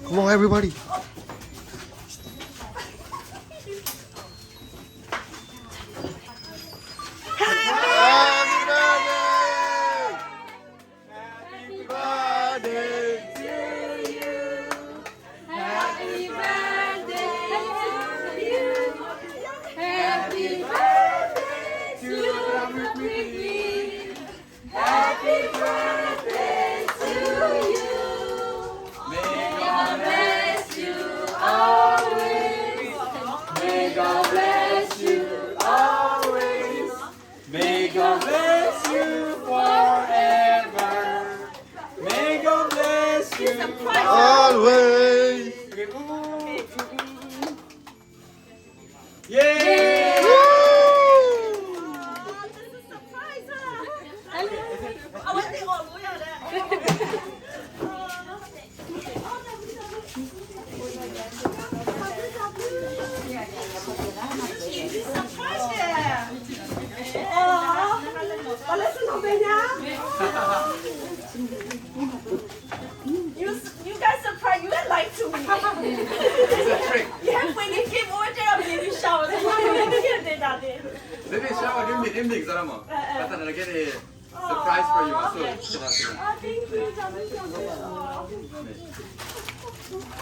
Come on, everybody. Happy birthday! Happy birthday to you. Happy birthday to you. Happy birthday to you. Happy birthday to you. May God bless you always. May God bless you always. May God bless you forever. May God bless you always. Okay, ooh, ooh, ooh, ooh. Yay! Woo! This is surprise, huh? I want to all look at that. You, you guys surprise, you guys lie to me. It's a trick. You have when you came over there, I made you shower. That's why you didn't hear that day. Baby shower, do you mean, do you mean, Zarama? Uh, uh. Surprise for you, so. Oh, thank you, Jami, Jami. Oh.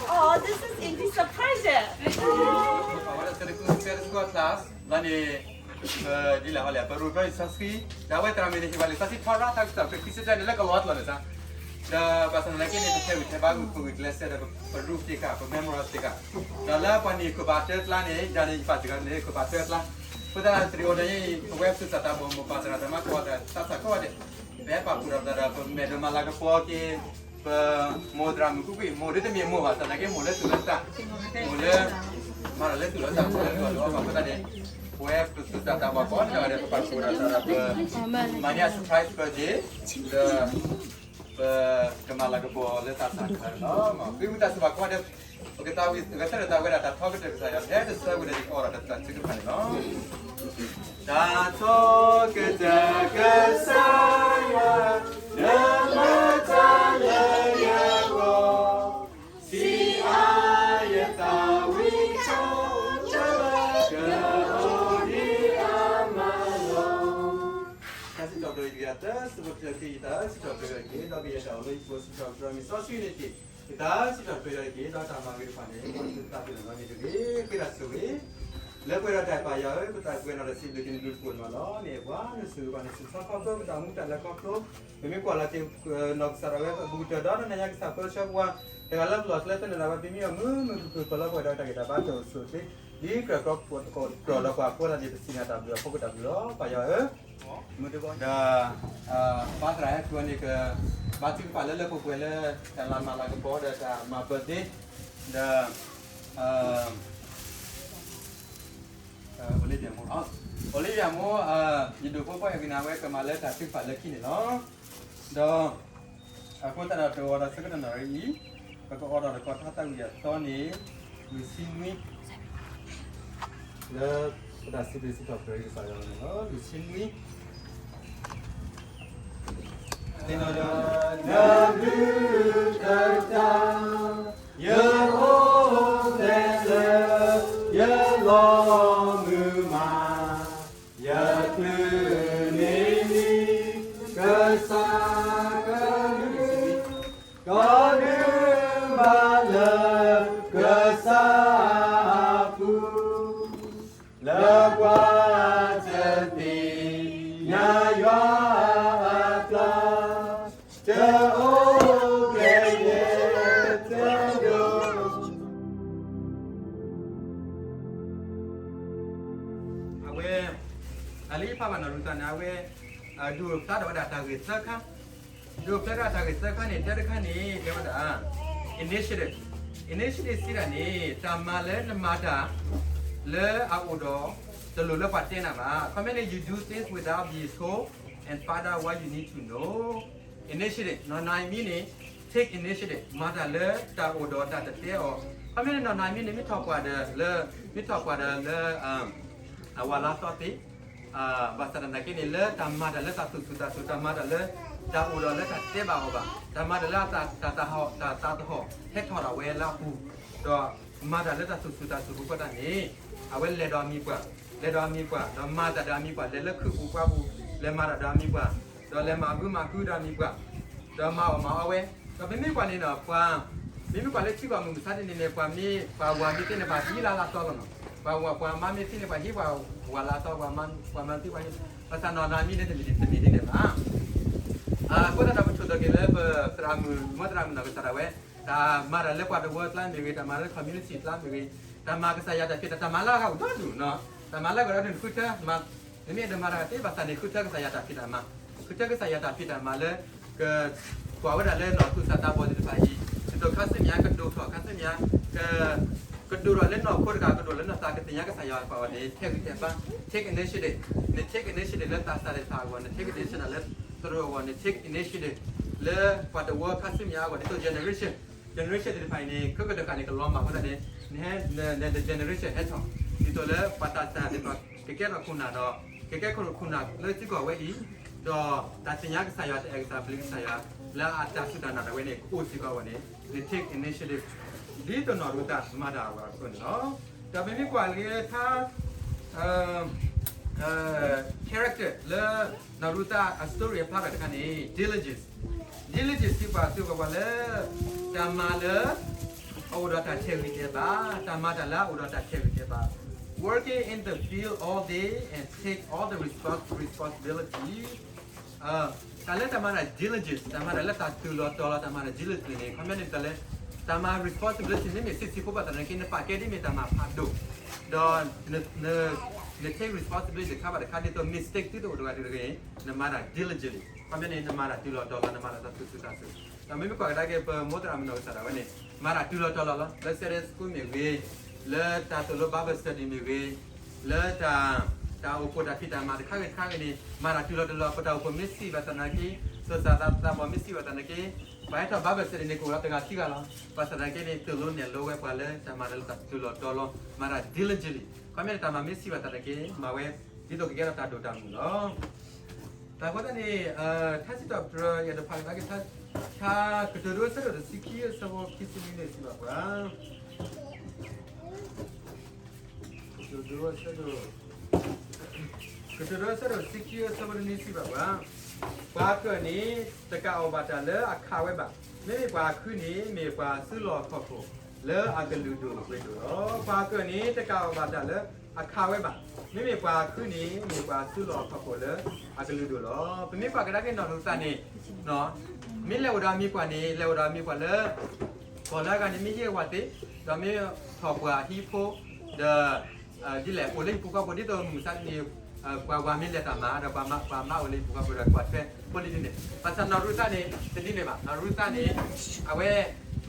Oh, this is indeed surprise, eh? အဝဲဒၣ် Sunday school class လၢန့ၣ် ဒ်လဲၣ်ဟီလဲၣ် ပရူးပြယဆၢဆှံ ဒီးအဝဲသရၣ်မုၣ်န့ၣ် ဟ့ၣ်ဝဲလံာ်စီဆှံထီရၣ် တၢ်ကစီၣ်ပခရံစတၢ်န့ၣ် လၢကလီၤအကျိာ်န့ၣ်စ့ၢ် ဒီးဘၣ်ဆၣ်သနာ်က့န့ၣ် ပထဲးဂံၢ်ထဲးဘါဂုာ် ပဂုာ်ကျဲးစၢးဒီး ပရူးသ့ၣ်ခါ ပ memorize သ့ၣ်ခါ ဒီးလၢပှၤန့ၣ် ခိၣ်ဘၣ်တၢ်ကျါန့ၣ် ယၤန့ၣ် ယပာ်စ့ၢ်ကီးန့ၣ် ခိၣ်ဘၣ်တၢ်ကျါ အဃိသတးဒီး တရံးအီၤဒီး အဝဲသူၣ်စၢ်သးဘီၣ် မိၢ်ပၢ်သရၣ်သမါကိးဂၤဒဲး သးစၢ်ကိးဂၤဒဲး ပဟဲပာ်ဖှိၣ်ဒီးပသးဒီး ပမဲာ်ဒိးမၤလၤကပီၤက့ၤ ပမိၢ်သရၣ်မုၣ်ကွ့ၢ်ကွ့ၢ် မိၢ်ဒ်တမ့ၢ်မိၢ်ဘၣ် သနာ်က့ မိၢ်လၢသူၣ်လၢသး မိၢ်လၢ မၤတၢ်လၢသူၣ်လၢသး မိၢ်လၢသူၣ်လၢသး အဃိသတးန့ၣ် ပဝဲပသူၣ်စၢ်သးဘီၣ်ကိးဂၤဒဲး ပပာ်ဖှိၣ်ဒီးသးဒီးပ မၤန့ၢ်အ surprise birthday ဒီး ပကမၤလၤကပီၤလၢသးစၢ်ကရၢန့ၣ်လီၤ. ဃ့ဝံသးစူၤဘၣ်ကိးဂၤဒဲး ပကသးဝံၣ်ဂဲၤဆၢထၢၣ်သးဝဲဒၣ်တၢ်ထီကတၢၢ်ကစၢ်ယွၤ ပဟဲတဆၢဝံၤဒီးယကအီၣ်ဒီးတၢ်ထုကဖၣ်န့ၣ်လီၤ. တၢ်ထီကတၢၢ်ကစၢ်ယွၤ နမၤတၢ်လၢယဂီၢ် စံးအါယသးဝံၣ်ထီၣ် တၢ်လၢကအိၣ်ဒံးအမၤလီၤ. တၢ်စံးထီၣ်ပတြၢၤက့ၤ ယတၢ်စံးထီၣ်ပတြၢၤက့ၤ ယတၢ်စံးထီၣ်ပတြၢၤက့ၤ ဒီးကယဲၢ်တၢ်အိၣ်လၢယဖိစံးထီၣ်ပတြၢၤမ့ၢ်စီဆှံန့ၣ်တက့ၢ်. ယတၢ်စံးထီၣ်ပတြၢၤက့ၤ ဒီးတၢ်မၤဂ့ၤတဖၣ်န့ၣ် ပှၤသ့ၣ်တဖၣ်သ့ၣ်နီၣ်န့ၣ်တဂ့ၤ ဃ့တၢ်ဆိၣ်ဂ့ၤ လၢပှဲၤဒီးတၢ်ပာ်ယွၤဧၢ ပသးကွဲးနီၣ်ဒီးစံးဘျုးက့ၤနလုၢ်တပူၤန့ၣ်လီၤ. န့ၣ်ပှၤနဆိၣ်ဂ့ၤပှၤန့ၣ် ဆူၣ်ထီၣ်ခီဖျိပတၢ်မူတၢ်လဲၤခီဖျိ ပမ့ၢ်ကွၢ်လီၤက့ၤ နီၢ်ကစၢ်ဒၣ်ဝဲ ပဘူၣ်ကတၢၢ်ဒီးနၤညါကစၢ်ပၢဆှၢပှၤ တဂၤလၢပလီၢ်ကျဲသနၢၣ်ဒၣ်ဝဲ ပမ့ၢ်အမုာ်မုာ်ခုၣ်ခုၣ် ပလီၤပှဲၤဒီးတၢ်ဂ့ၤတၢ်ဘၣ်တၢ်အိၣ်ဆူၣ်အိၣ်ချ့ ဒ်ကြၢးကီကြၢးဒီးပှၤအဃိသတးန့ၣ် ပစံးနၤတၢ်ဘျုးအဖီခိၣ်တၢ်ဘျုးလီၤ ပၢ်ယွၤဧၢ ဒီး ပၢ်သရၣ်ဟဲခူအန့ၣ်က ဘါထုကဖၣ်လၢလၢပှဲၤပှဲၤလၢ တၢ်လၢမၤလၤကပီၤဒီးတၢ်မၤ birthday ဒီး Olivia မိၢ် Olivia မိၢ် ယဒိၣ်ဖိပှၢ်အဂ့ၤနၤဝဲကမၤလၢတၢ်ထုကဖၣ်လၢခံန့ၣ်လီၤ. ဒီး အဃိသတးဒီးတအိၣ်ဒီးဆၢကတီၢ်နီၣ်ရံၣ်အံၤ ပကအိၣ်ဒီးတကီၢ်ထါသၣ်ဝံၤအသီန့ၣ် လွံၢ်ဆံနွံ လၢပတၢ်စံးဘျုးစံးထီၣ်ပတြၢၤကစၢ်ယွၤန့ၣ်လီၤ. လွံၢ်ဆံနွံ သ့ၣ်နီၣ်ဒီး နဘျုးတၢ် ယအိၣ်ဖျဲၣ်လၢ ယလီၤမုာ်မး ယချုးန့ၢ် ကစၢ်ကလုၢ် ကီဒုးဘၣ်လၢ ကစၢ်အပူၤ လၢပှၤတသ့ၣ်ညါယွၤအကျါ တအိၣ်ဖျဲၣ်ယဲၢ်တဒိၣ် အဝဲ အလၢယဖးဘၣ်နီၢ်ရူၤသးန့ၣ် အဝဲ ဒုးအိၣ်ဖျါထီၣ်ဝဲဒၣ်တၢ်ဂ့ၢ်သၢခါ, ဒုးအိၣ်ဖျါထီၣ်တၢ်ဂ့ၢ်သၢခါန့ၣ် တၢတခါန့ၣ် တဲဝဲဒၣ် initiative, initiative စံးဒၣ်န့ၣ် တၢ်မၤလၢနမၤတၢ် လၢအအိၣ်ဒီး တလိၣ်လၢပှၤတဲနၤဘၣ်. အခီပညီန့ၣ် you do things without being told and find out what you need to know. initiative, နီၢ်နီၢ်မံၤန့ၣ် take initiative, မၤတၢ်လၢတၢ်အိၣ်ဒီးတၢ်တတဲအီၤ. ခီမ့ၢ်န့ၣ် နီၢ်နီၢ်မံၤန့ၣ် မ့ၢ်ထီၣ်ပှၢ်ဒီးလၢ မ့ၢ်ထီၣ်ပှၢ်ဒီးလၢ အဝၤလၢအသီသ့, ဘၣ်ဆၣ်သနာ်က့န့ၣ် လၢတၢ်မၤတၢ်လၢတၢ်သူၣ်ဆူၣ်သးဆူၣ်, တၢ်မၤတၢ်လၢ တၢ်အိၣ်ဒီးလၢတၢ်တဲဘၣ်အီၤဘၣ်, တၢ်မၤတၢ်လၢတၢ်သးဟီၣ် တၢ်သးသဟီၣ် ဟဲထီၣ်ဒၣ်ဝဲလၢအပူၤ, ဒီးမၤတၢ်လၢတၢ်သူၣ်ဆူၣ်သးဆူၣ်အဃိသတးန့ၣ် အဝဲလဲၤဒီးအမံၤပှၢ်, လဲၤဒီးအမံၤပှၢ်, ဒီးမၤတၢ်ဒီးအမံၤပှၢ်, လဲၤလၢခုးပူၤပှၢ်ပူၤ, လဲၤမၤတၢ်ဒီးအမံၤပှၢ်, ဒီးလဲၤမၤဘုမၤဟုဒီးအမံၤပှၢ်, ဒီးမၤအီၣ်မၤအီဝဲ, ဒီးပမ့ၢ်ကွၢ်န့ၣ်ဒီး ပှၤ မ့မ့ၢ်ပှၤလၢထံကီၢ်မုၢ်မဆါတနံၤန့ၣ် ပှၤမ့ၢ် ပှၤဝၤမ့ၢ်သ့န့ၣ် ပှၤဟံးလၢအလၢအသီလီၤနီၤ. ပှၤဝၤ ပှၤမါမ့ၢ်သ့န့ၣ် ပှၤဟံးပှၤဝၤလၢအသီ, ပှၤမါသ့ပှၤဟံး, ဘၣ်ဆၣ်နီၢ်နီၢ်မံၤန့ၣ် တမ့ၢ်ဒ်န့ၣ်ဘၣ်. အဃိသတးဒီး ပဆိၣ်သကိးလၢပသရၣ်မုၣ် မ်သရၣ်မုၣ်နီၢ်ကစၢ်ဒၣ်ဝဲ တၢ်မၤတၢ်လၢပှၤတဝၢအကျါမ့ၢ်ဂ့ၤ, တၢ်မၤလၢ community အကျါမ့ၢ်ဂ့ၤ, တၢ်မၤကစၢ်ယွၤတၢ်ဖံးတၢ်မၤလၢအဂၤအိၣ်ဒီဒူၣ်နီၤ, တၢ်မၤလၢအဂၤအိၣ်ဒီဒူၣ်န့ၣ် ဃုထၢမၤ, နမ့ၢ်အဲၣ်ဒိးမၤတၢ်သ့ဘၣ်ဆၣ်န့ၣ် ဃုထၢကစၢ်ယွၤတၢ်ဖံးတၢ်မၤ, ဃုထၢကစၢ်ယွၤတၢ်ဖံးတၢ်မၤလၢ ကကွၢ်ဝဲဒၣ်လၢနီၢ်သူၣ်စၢ်သးဘီၣ်သ့ၣ်တဖၣ်အံၤ, ဒ်သိးခါဆူညါ ကဒိၣ်ထီၣ်ခါဆူညါ, က ကဒိၣ်ထီၣ်လၢနီၢ်ခိတဂၤ ကဒိၣ်လၢနီၢ်သး ကသ့ၣ်ညါကစၢ်ယွၤပာ်အီၤန့ၣ် ထဲဂံၢ်ထဲဘါ, take initiative, န take initiative လၢသးစၢ်သ့ၣ်တဖၣ်အဂီၢ်, န take initiative လၢသရိာ်အဂီၢ်, န take initiative လၢပှၤတဝၢခါဆူညါအဂီၢ်, ဒ်သိး generation, generation သ့ၣ်တဖၣ်အံၤန့ၣ် ခဲကတၢၢ်တခါန့ၣ် ကလီၤမၢ်အဃိသတးန့ၣ် နဟဲ န generation ဟဲထီၣ်, ဒ်သိးလၢပှၤသးစၢ်သ့ၣ်တဖၣ် ကကဲထီၣ်ခိၣ်နၢ်ဒီး ကကဲထီၣ်ခိၣ်နၢ်လၢထံကီၢ်ဝဲအံၤ, ဒီးတၢ်သ့ၣ်ညါကစၢ်ယွၤ တၢ်အဲၣ်ကစၢ်ပျံၤကစၢ်ယွၤ လၢအတၢ်စူၢ်တၢ်နာ်ဒၣ်ဝဲန့ၣ် ကအိၣ်စ့ၢ်ကီးအဂီၢ်န့ၣ် န take initiative ဒ်သိးနီၢ်ရူၤသးမၤတၢ်အဂီၢ်အသိးန့ၣ်လီၤ. ဒီးပမ့ၢ်ကွၢ်က့ၤထါ character လၢနီၢ်ရူၤသးအ story အဖျါထီၣ်တခါန့ၣ် diligence, diligence စံးပာ်စ့ၢ်ကီးပှၤလၢ တၢ်မၤလၢ အအိၣ်ဒီးတၢ်ထဲးဂံၢ်ထဲးဘါ, တၢ်မၤတၢ်လၢအအိၣ်ဒီးတၢ်ထဲးဂံၢ်ထဲးဘါ, working in the field all day and take all the respons- responsibility. တၢ်လၢတၢ်မၤတၢ် diligence, တၢ်မၤတၢ်လၢတၢ်တုၤလီၤတီၤလီၤ တၢ်မၤတၢ် diligence န့ၣ် ခီပညီန့ၣ် တၢ်လၢ တၢ်မၤ responsibility မ့မ့ၢ်ဆံးဆံးဖိဘၣ်ဆၣ်သနာ်က့ နပာ်ကဲဒ်မ့ၢ်တၢ်မၤဖးဒိၣ်, ဒီး န take responsibility တခါဘၣ်တခါ ဒ်သိး mistake သုတအိၣ်တဂၤတဂ့ၤ, နမၤတၢ် diligently, ခီပညီန့ၣ် နမၤတၢ်တုၤလီၤတီၤလီၤ နမၤတၢ်တၢ်သူၣ်ဆူၣ်သးဆူၣ်, ဒီးမ့မ့ၢ်ကွၢ်ကဒါက့ၤ ပမိၢ်သရၣ်မုၣ်နီၢ်ကစၢ်ဒၣ်ဝဲန့ၣ် မၤတၢ်တုၤလီၤတီၤလီၤလီၤ လၢ Sunday school မ့ၢ်ဂ့ၤ, လၢတၢ်သိၣ်လိ Bible study မ့ၢ်ဂ့ၤ, လၢ တၢ်အိၣ်ဖှိၣ်တၢ်ဖံးတၢ်မၤတခါဂ့ၤတခါဂ့ၤန့ၣ် မၤတၢ်တုၤလီၤတီၤလီၤ ပတၢ်အိၣ်ဖှိၣ်မ့ၢ်ဆံးဘၣ်ဆၣ်သနာ်က့, သူၣ်စၢ်သးဘီၣ်မ့ၢ်ဆံးဘၣ်ဆၣ်သနာ်က့, ပှၤဟဲထီၣ် Bible study န့ၣ် ကအိၣ်ဒီးတဂၤခံဂၤလီၤ, ဘၣ်ဆၣ်သနာ်က့န့ၣ် သိၣ်လိနဲၣ်လိဝဲပှၤလၢတၢ်မၤတၢ်လၢတၢ်တုၤလီၤတီၤလီၤ မၤတၢ် diligently, ခီပညီန့ၣ် တၢ်မၤမ့ၢ်ဆံးဘၣ်ဆၣ်သနာ်က့ မၤဝဲ ဒ်သိးကကဲထီၣ်တၢ်ဒိၣ်တၢ်မုၢ်လီၤ. တၢ်ဃိသတးန့ၣ် ထါစံးထီၣ်ပတြၢၤ ယအဲၣ်ဒိးဖးကဒါက့ၤ ထါ ကတိၤဒိအဆၢဒိၣ်တဆံခံ အဆၢဖိခံဆံနွံန့ၣ် စံးဘၣ်ပှၤ ကတိၤဒိအဆၢဒိၣ် ကတိၤဒိအဆၢဒိၣ်တဆံခံ အဆၢဖိတဆံနွံ စံးဘၣ်ပှၤ, ပှၤကၢၣ်န့ၣ် တကးအီၣ်ဘၣ်တၢ်လၢအခးဝဲဘၣ်, မ့မ့ၢ်ပှၤခုန့ၣ် မ့ၢ်ပှၤစုလီၢ်ခီၣ်ခိၣ် လၢအကလုာ်ဒိၣ်ပှ့ၤဒိၣ်လီၤ. ပှၤကၢၣ်န့ၣ် တကးအီၣ်ဘၣ်တၢ်လၢအခးဝဲဘၣ်, မ့မ့ၢ်ပှၤခုန့ၣ် မ့ၢ်ပှၤစုလီၢ်ခီၣ်ခိၣ်လၢအကလုာ်ဒိၣ်လီၤ. ပမ့ၢ်ကွၢ်ကဒါက့ၤနီၢ်ရူၤသးန့ၣ် မ့ၢ်လဲၤအိၣ်ဒီးအမံၤပှၢ်န့ၣ် လဲၤအိၣ်ဒီးအမံၤပှၢ်လၢ ပီၣ်လၢအဂၤန့ၣ် မ့ၢ်ဟံးအဝၤသ့, ဒီးမ့ၢ်ထီၣ်ပှၢ်ဟံၣ်ဖိ, ဒီး ဒ်လဲၣ် အိၣ်လၢဟံၣ်ပူၤဃီပူၤ ဒ်သိးမုၢ်မဆါတနံၤ ပှၤဝၤမ့ၢ်လဲၤတၢ်မၤ ဒီးပှၤမါအိၣ်လၢဟံၣ်ပူၤဃီပူၤဒီးကွၢ်ထွဲဖိလံၤဒ်န့ၣ်, ဘၣ်ဆၣ်နီၢ်ရူၤသးန့ၣ် တဒ်န့ၣ်ဘၣ်. နီၢ်ရူၤသးန့ၣ် အဝဲ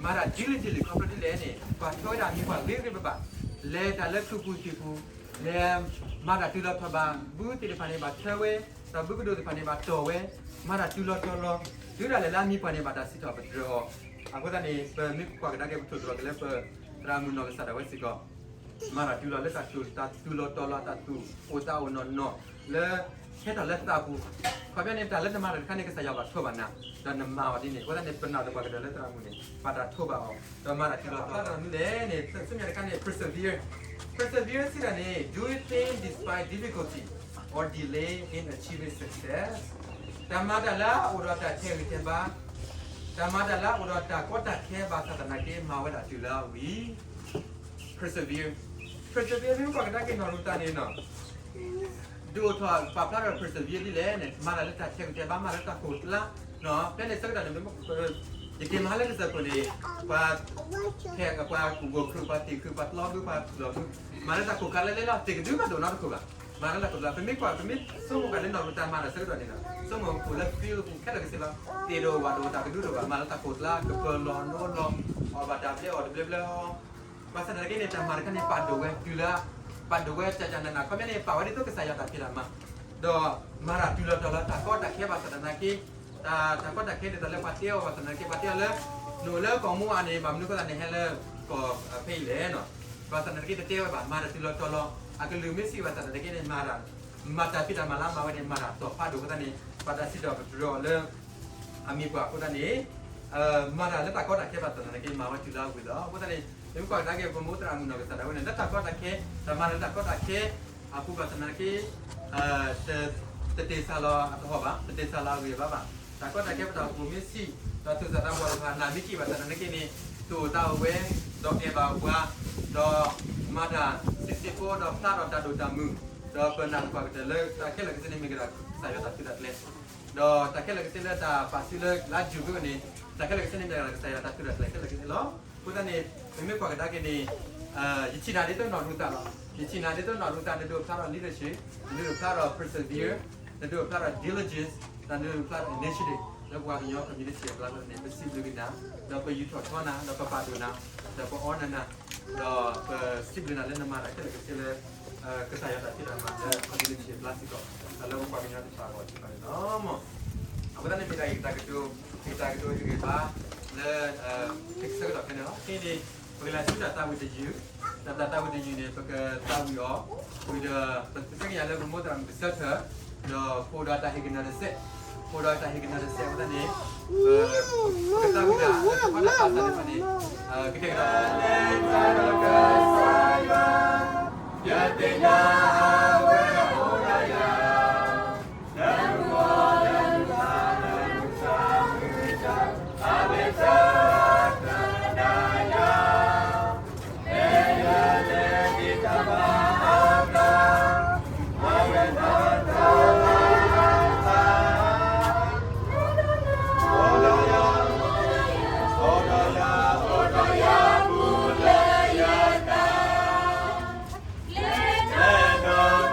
မၤတၢ် diligently ခီဖျိဒ်လဲၣ်န့ၣ် ကွၢ်ထွဲဝဲဒၣ်အမံၤပှၢ်ဂ့ၤဂ့ၤဘၣ်ဘၣ်, လဲၤတၢ်လၢခုးပူၤသံၣ်ပူၤ, လဲၤမၤတၢ်တုၤလီၤတီၤဘၣ်, ဘုသ့ၣ်တဖၣ်န့ၣ် ဘၣ်ထွဲဝဲ, ဒီးဘုကဒိၣ်သ့ၣ်တဖၣ်န့ၣ် ဘၣ်တီၢ်ဝဲ, မၤတၢ်တုၤလီၤတီၤလီၤ, တုၤဒၣ်လဲာ်လၢအမံၤပှၢ်န့ၣ် ဘၣ်တၢ်စံးထီၣ်ပတြၢၤအီၤ. အဃိသတးန့ၣ် ပမ့ၢ်ကွၢ်ကဒါက့ၤ ပထိၣ်သတြီၤက့ၤလၢ ပသရၣ်မုၣ်နီၢ်ကစၢ်ဒၣ်ဝဲစ့ၢ်ကီး မၤတၢ်တုၤလီၤလၢတၢ်သူၣ် တၢ်တုၤလီၤတီၤလီၤ တၢ်သူၣ်အိၣ်သးအိၣ်နီၢ်နီၢ် လၢ ဟဲထီၣ်လၢသးပူၤ, ခီပညီန့ၣ် တၢ်လၢနမၤတၢ်တခါန့ၣ် ကစၢ်ယွၤဘၣ်ထိးဘၣ်နၤ, ဒီးနမၤအီၤဒ်န့ၣ်, အဃိသတးန့ၣ် ပနာ်သပှၢ်ကတၢၢ်လၢသရၣ်မုၣ်န့ၣ် ဘၣ်တၢ်ထိးဘၣ်အီၤ, ဒီးမၤတၢ်တုၤလီၤတီၤလီၤမနုၤလဲၣ်န့ၣ် ဆူမဲာ်တခါန့ၣ် persevere, persevere စံးတၢ်န့ၣ် doing things despite difficulty or delay in achieving success. တၢ်မၤတၢ်လၢအအိၣ်ဒီးတၢ်ထဲးဂံၢ်ထဲးဘါ, တၢ်မၤတၢ်လၢအအိၣ်ဒီးတၢ်ကီတၢ်ခဲဘၣ်ဆၣ်သနာ်က့ မၤဝဲဒၣ်တုၤလၢအဝံၤ, persevere, persevere မ့ၢ်ကွၢ်ကဒါက့ၤနီၢ်ရူၤသးန့ၣ်နီၤ ဒုးအိၣ်ထီၣ်ပာ်ဖျါထီၣ် persevere ဒ်လဲၣ်န့ၣ် မၤတၢ်လၢတၢ်ထဲးဂံၢ်ထဲးဘါ မၤလၢတၢ်ခိၣ်ကျါ, ဖဲန့ၣ်ဆၢကတီၢ်န့ၣ် ယက့ၤမၤလၢကစၢၢ်ခိၣ်န့ၣ် ပှၤ ဖဲပှၤကူၣ်ဘိၣ်ခုၣ် ပှၤတံၢ်ခုၣ် ပှၤတလီဘု ပှၤလီၤဘု မၤလၢတၢ်ခိၣ်ကျါလၢလဲၤလီၤ သ့ၣ်ကဒုမးတအိၣ်နီတခိၣ်ဘၣ်, မၤလၢတၢ်ခိၣ်ကျါ ပမ့ၢ်ကွၢ် ပမ့ၢ်ဆိကမိၣ်က့ၤလၢနီၢ်ရူၤသးမၤတၢ်ဆၢကတီၢ်န့ၣ်လီၤ ဆိကမိၣ်အိၣ်လၢ field ပူၤခဲလၢာ်ကစ့ၢ်လီၤ, သ့ၣ်တအိၣ်ဝၣ်တအိၣ် တၢ်ကဒုတအိၣ်ဘၣ် မၤလၢတၢ်ခိၣ်ကျါ ကပၢၤလီၤနီလီၤ, အီၣ်ဘၣ်တၢ်ဘျဲးအီၣ်တဘျဲးဘျဲး ဘၣ်ဆၣ်သနာ်က့န့ၣ် တၢ်မၤတခါန့ၣ် ပာ်ဒိၣ်ဝဲတုၤလၢ ပာ်ဒိၣ်ဝဲကၠးကၠးနးနး ခီပညီန့ၣ် ပာ်ဝဲဒ်သိးကစၢ်ယွၤတၢ်ဖံးတၢ်မၤ, ဒီးမၤတၢ်တုၤလီၤတီၤလီၤ တၢ်ကီတၢ်ခဲဘၣ်ဆၣ်သနာ်က့, တၢ်ကီတၢ်ခဲန့ၣ် တၢ်လၢပှၤတဲအီၤဘၣ်ဆၣ်သနာ်က့ ပှၤတဲအီၤလၢ နအိၣ်လၢကီၢ်မိၢ်အါန့ၣ် ဘၣ်မနုၤအဃိသတးန့ၣ် ဟဲလၢကီၢ်ဖဲအံၤလဲၣ်နီၤ. ဘၣ်ဆၣ်သနာ်က့ တတဲဝဲဘၣ် မၤတၢ်တုၤလီၤတီၤလီၤ အကလုၢ်မ့ၢ်ဆံးဘၣ်ဆၣ်သနာ်က့န့ၣ် မၤတၢ် မၤတၢ်ဖံးတၢ်မၤလၢအမၤဝဲန့ၣ် မၤတၢ်တီၤဖးဒိၣ်အဃိသတးန့ၣ် ပှၤတၢ်စံးထီၣ်ပတြၢၤအီၤလၢ အမ့ၢ်ပှၤအဃိသတးန့ၣ် မၤတၢ်လၢတၢ်ကီတၢ်ခဲဘၣ်ဆၣ်သနာ်က့ မၤဝဲတုၤလၢအဝံၤလီၤ. အဃိသတးန့ၣ် ပမ့ၢ်ကွၢ်ကဒါက့ၤ ပမိၢ်သရၣ်မုၣ်နီၢ်ကစၢ်ဒၣ်ဝဲန့ၣ် လၢတၢ်ကီတၢ်ခဲ တၢ်မၤတၢ်လၢတၢ်ကီတၢ်ခဲ အပူၤဘၣ်ဆၣ်သနာ်က့ တ တတ့ၢ်စၢ်လီၤအသဟီၣ်ဘၣ်, တတ့ၢ်စၢ်လီၤအဂ့ၢ်အဘၣ်ဘၣ်. တၢ်ကီတၢ်ခဲပတၢ်အိၣ်ဖှိၣ်မ့ၢ်ဆံး ဒီးသူၣ်စၢ်သးဘီၣ်တဖၣ် နာ်မ့ၢ်က့ၤဘၣ်ဆၣ်သနာ်က့န့ၣ် တအိၣ်သးအိၣ်ဝဲ ဒီးအဲၣ်ဘၣ်ပှၤ ဒီးမၤတၢ်ဆံးဆံးဖိ ဒီးဖျါထီၣ်တၢ်ဒိၣ်တၢ်မုၢ်, ဒီးပနာ်သပှၢ်ကတၢၢ်လၢတၢ်ခဲလၢာ်ခဲဆ့န့ၣ် မ့ၢ်ကဒီးကစၢ်ယွၤတၢ်သုးတၢ်ကျဲၤ ဒီးတၢ်ခဲလၢာ်ခဲဆ့လၢတၢ်ပာ်စုလၢလါယူၤဖဲန့ၣ် တၢ်ခဲလၢာ်ခဲဆ့န့ၣ် မ့ၢ်ကဒီးကစၢ်ယွၤတၢ်သုးတၢ်ကျဲၤခဲလၢာ်ခဲဆ့လီၤ. အဃိသတးန့ၣ် ပမ့ၢ်ကွၢ်ကဒါက့ၤန့ၣ် ယဆံးနၤဒ်သိးနီၢ်ရူၤသးလီၤ. ယဆံးနၤဒ်သိးနီၢ်ရူၤသး နဒုးအိၣ်ဖျါထီၣ် leadership, နဒုးအိၣ်ဖျါထီၣ် persevere, နဒုးအိၣ်ဖျါထီၣ် diligence, နဒုးအိၣ်ဖျါထီၣ် initiative လၢပှၤကညီ community အကျါဖဲန့ၣ် ပစံးဘျုးက့ၤနၤ, ဒီးပယူာ်ထီၣ်ထီနၤ, ဒီးပပာ်ဒိၣ်နၤ, ဒီးပ honor နၤ, ဒီးပစံးဘျုးနၤလၢနမၤတၢ်ခဲလၢာ်ခဲဆ့လၢ ကစၢ်ယွၤတၢ်ဖံးတၢ်မၤလၢ community အကျါစ့ၢ်ကီး တၢ်လၢပပှၤကညီတဖၣ်အဂီၢ်စ့ၢ်ကီးန့ၣ်လီၤ. အဃိသတးန့ၣ် မ့ၢ်တၢ်ဂ့ၢ်တၢ်ကတိၤ မ့ၢ်တၢ်ကတိၤဟ့ၣ်ဂံၢ်ဘါလၢ ဆၢကတီၢ်ဖဲန့ၣ်လီၤ. ခဲအံၤန့ၣ် ပကလဲၤဆူတၢ်သးဝံၣ်တယုၢ်, တၢ်သးဝံၣ်တယုၢ်န့ၣ် ပကသးဝံၣ်အီၤ ဝံၤဒီး ပသ့ၣ်ညါလၢပမိၢ်သရၣ်မုၣ်ကစၢၢ်ထၢၣ် ဒီးဖိဒီးတၢ်ဟ့ၣ်ကနၢၤတစဲး, ဖိဒီးတၢ်ဟ့ၣ်ကနၢၤတစဲးအဃိသတးန့ၣ် ပကသးဝံၣ်တၢ် ပကသးဝံၣ်တၢ်သ့ၣ်တဖၣ်န့ၣ် ကတဲာ်ကတီၤ ယသ့ၣ်ညါအဝဲအိၣ်ဒီးယၤ, လၢမူခိၣ်လၢမူခိၣ်လၢမူခိၣ် အဝဲတၢ်သးဒၣ်ယၤ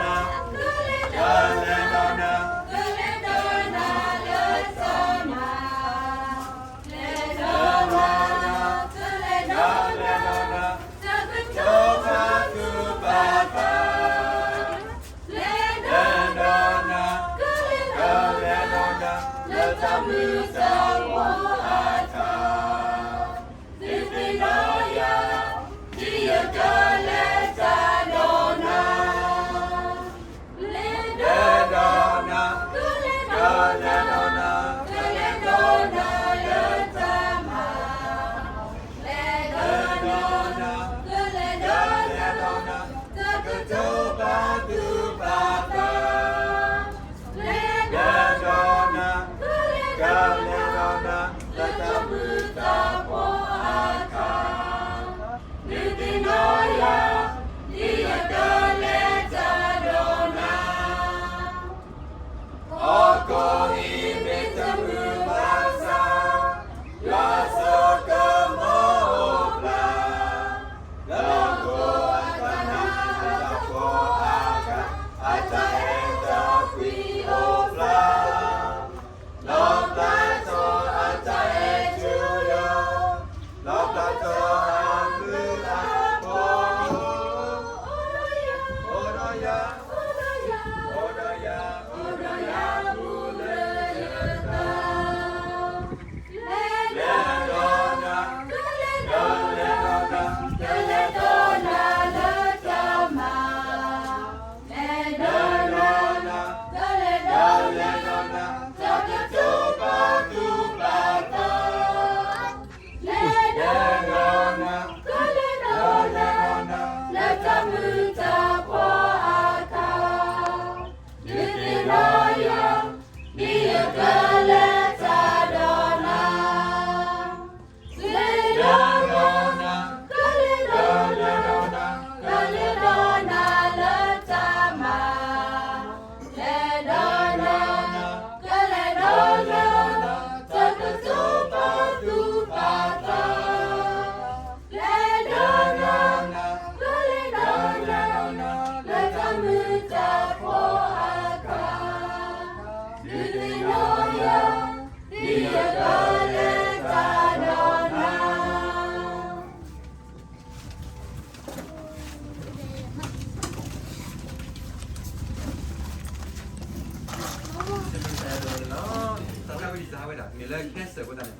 cancer အဃိသတးန့ၣ်,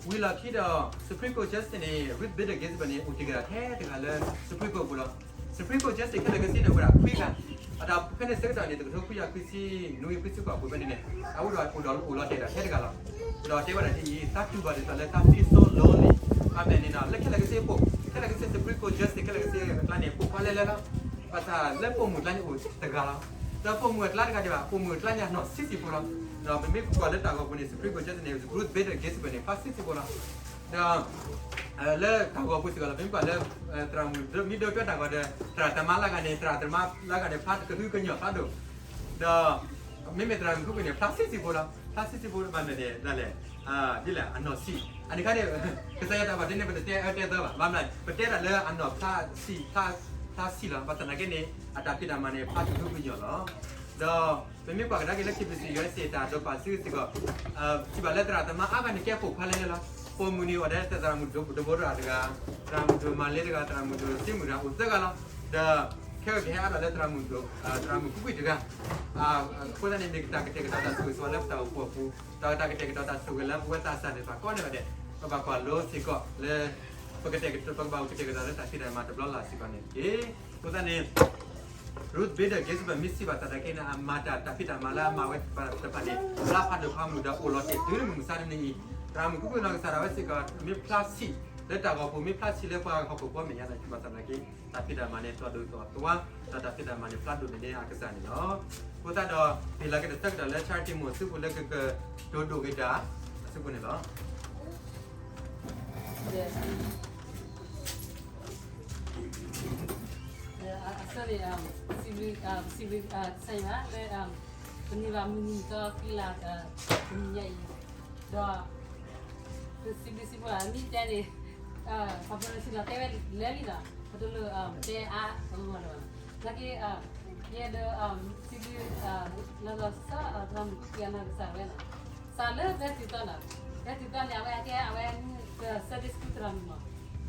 ဝံၤလီၢ်ခံဒီး Supreme Court Justice န့ၣ် Ruth Bader Ginsburg န့ၣ် အိၣ်တ့ၢ်က့ၤဒၣ်ထဲတဂၤလၢ Supreme Court ပူၤလီၤ. Supreme Court Justice ခဲလၢာ်ခဲဆ့န့ၣ် အိၣ်ဝဲဒၣ်ခွံဂၤ, အတၢ်ဖဲန့ၣ်ဆၢကတီၢ်န့ၣ် တကထိခွံကယၤခွံဆံနွံ ခွံဆံဃိးအပူၤဖဲန့ၣ်န့ၣ် အအိၣ်ဒီးအိၣ်ဒီးအိၣ်လီၤတဲာ်ဒီးထဲတဂၤလီၤ. ဒီးတဲဝဲဒၣ်ဒ်အံၤ, သးတူၢ်ဘၣ်ဒ်သိးလၢသး feel so lonely အမဲာ်န့ၣ်ဒီး လၢခဲလၢာ်ခဲဆ့အပူၤ, ခဲလၢာ်ခဲဆ့ Supreme Court Justice ခဲလၢာ်ခဲဆ့အကျါန့ၣ် ပိာ်ခွါလဲၤလဲၤလီၤ. ဘၣ်ဆၣ်လၢပိာ်မုၣ်အကျါန့ၣ်အိၣ်တဂၤလီၤ. ဒီးပိာ်မုၣ်အကျါတဂၤဒံးဘၣ်, ပိာ်မုၣ်အကျါန့ၣ်အနီၢ်ဆံးဆံးဖိလီၤ. ဒီးပမ့ၢ်ကွၢ်လၢတၢ်ဂီၤပူၤန့ၣ် Supreme Court Justice န့ၣ် Ruth Bader Ginsburg န့ၣ် ဖျါဆံးဆံးဖိလီၤ. ဒီး လၢတၢ်ဂီၤပူၤစ့ၢ်ကီးလီၤ, ပမ့ၢ်ကွၢ်လၢ သရၣ်မုၣ်မ့ၢ်ဒိးတဲတၢ်ဂီၤဒီး သရၣ်သမါလၢအဂၤန့ၣ်, သရၣ်သမါလၢအဂၤန့ၣ် ဖျါတကဟုကညီၢ်ဖးဒိၣ်, ဒီး မ့မ့ၢ်သရၣ်မုၣ်ဖုကွံာ်န့ၣ် ဖျါဆံးဆံးဖိလီၤ. ဖျါဆံးဆံးဖိဘၣ်န့ၣ်န့ၣ် ဒ်လဲၣ်, ဒ်လဲၣ် အနီၢ်ဆံး, အန့ၣ်ခါန့ၣ် ကစၢ်ယွၤတၢ်ဘၣ်တ့န့ၣ် ပတတဲအၢတဲသီဘၣ်. ဘၣ်မနုၤလဲၣ်, ပတဲဒၣ်လၢအနီၢ်ဖျါဆံး, ဖျါဆံးလီၤ. ဘၣ်ဆၣ်သနာ်က့န့ၣ် အတၢ်ဖံးတၢ်မၤန့ၣ် ဖျါတကဟုကညီၢ်လီၤ. ဒီးပမ့ၢ်ကွၢ်ကဒါက့ၤလၢ K B C U S A တၢ်ဒိးပာ်စုစ့ၢ်ကီး စံးဘၣ်လၢသရၣ်သမါအါဂၤန့ၣ် ကဲပိာ်ခွါလဲၤလဲၤလီၤ. ပိာ်မုၣ်န့ၣ်အိၣ်ဒၣ်သရၣ်မုၣ်ဒိၣ်တဘိတဂၤတဂၤ, သရၣ်မုၣ်ဒိၣ်မၤလ့တဂၤ, သရၣ်မုၣ်ဒိၣ်စ့မုၢ်တဂၤ အိၣ်သၢဂၤလီၤ. ဒီး ခဲအံၤကဟဲအါထီၣ်လၢသရၣ်မုၣ်ဒိၣ်, သရၣ်မုၣ်ဖုကွံာ်တဂၤ, အဃိသတးန့ၣ် မ့ၢ်တၢ်ကတဲာ်ကတီၤတၢ်ဆိၣ်ဂ့ၤဆိၣ်ဝါလၢပတၢ်အိၣ်ဖှိၣ်အပူၤ, ဒီးတၢ်ကတဲာ်ကတီၤတၢ်ဆိၣ်ဂ့ၤလၢပဝဲသးစၢ်သ့ၣ်တဖၣ်ကိးဂၤဒဲး, ပဘၣ်ကွၢ်လိစ့ၢ်ကီးလၢ ပကတဲာ်ကတီၤ, ပကဘၣ်အိၣ်ကတဲာ်ကတီၤလၢတၢ်ဖံးတၢ်မၤတဘျီလၢ်စ့ၢ်ကီးန့ၣ်တက့ၢ်. အဃိသတးန့ၣ် Ruth Bader Ginsburg မ့ၢ်စံးဘၣ်သနာ်က့န့ၣ် အမၤတၢ်, တၢ်ဖံးတၢ်မၤလၢအမၤဝဲတဖၣ်န့ၣ် လၢဖးဒိၣ်ဖးမုၢ်ဒီးအိၣ်လီၤတဲာ်တုၤလၢမုၢ်မဆါတနံၤအံၤ, သရၣ်မုၣ်ဖုကွံာ်နီၢ်ကစၢ်ဒၣ်ဝဲစ့ၢ်ကီး မ့ၢ်ဖျါဆံးလၢတၢ်ဂီၤပူၤ, မ့ၢ်ဖျါဆံးလၢပှၤဟီၣ်ခိၣ်ဖိမဲာ်ညါန့ၣ် စံးဘၣ်သနာ်က့ တၢ်ဖံးတၢ်မၤန့ၣ် တီၢ်ဒိၣ်ထီၣ်သွါ, ဒီးတၢ်ဖံးတၢ်မၤန့ၣ် ဖျါဒိၣ်န့ၢ်ဒံးအကစၢ်န့ၣ်လီၤ. အဃိသတးဒီး ပဟ့ၣ်လီၤက့ၤတၢ်ဆၢကတီၢ်လၢ Charity မိၢ်အစုပူၤလၢကကတိၤဒိၣ်က့ၤတၢ်အစုပူၤန့ၣ်လီၤ. အဆၢန့ၣ် စံးဘျုး, စံးဘျုးကစၢ်ယွၤလၢ ပန့ၢ်ဘၣ်မုၢ်နံၤသီဃံလၤ တနံၤညါအံၤ, ဒီး ပစံးဘျုးစံးဖှိၣ်အမံၤတဲန့ၣ်, ပှၤပနီၣ်စံၣ်လီၤတဲဝဲလဲၤလံလီၤ, ပတလိၣ်တဲအါအဂီၢ်လၢၤဘၣ်. နာ်က့ ယအဲၣ်ဒိး စံးဘျုး လီၤလီၤဆီဆီ သရၣ်မုၣ်ဖုကွံာ်အနီၢ်ကစၢ်ဝဲန့ၣ်, စးလၢဖဲတုၤသီန့ၣ်, ဖဲတုၤသီန့ၣ် အဝဲအကဲ အဝဲ ပ Sunday School သရၣ်မုၣ်မး,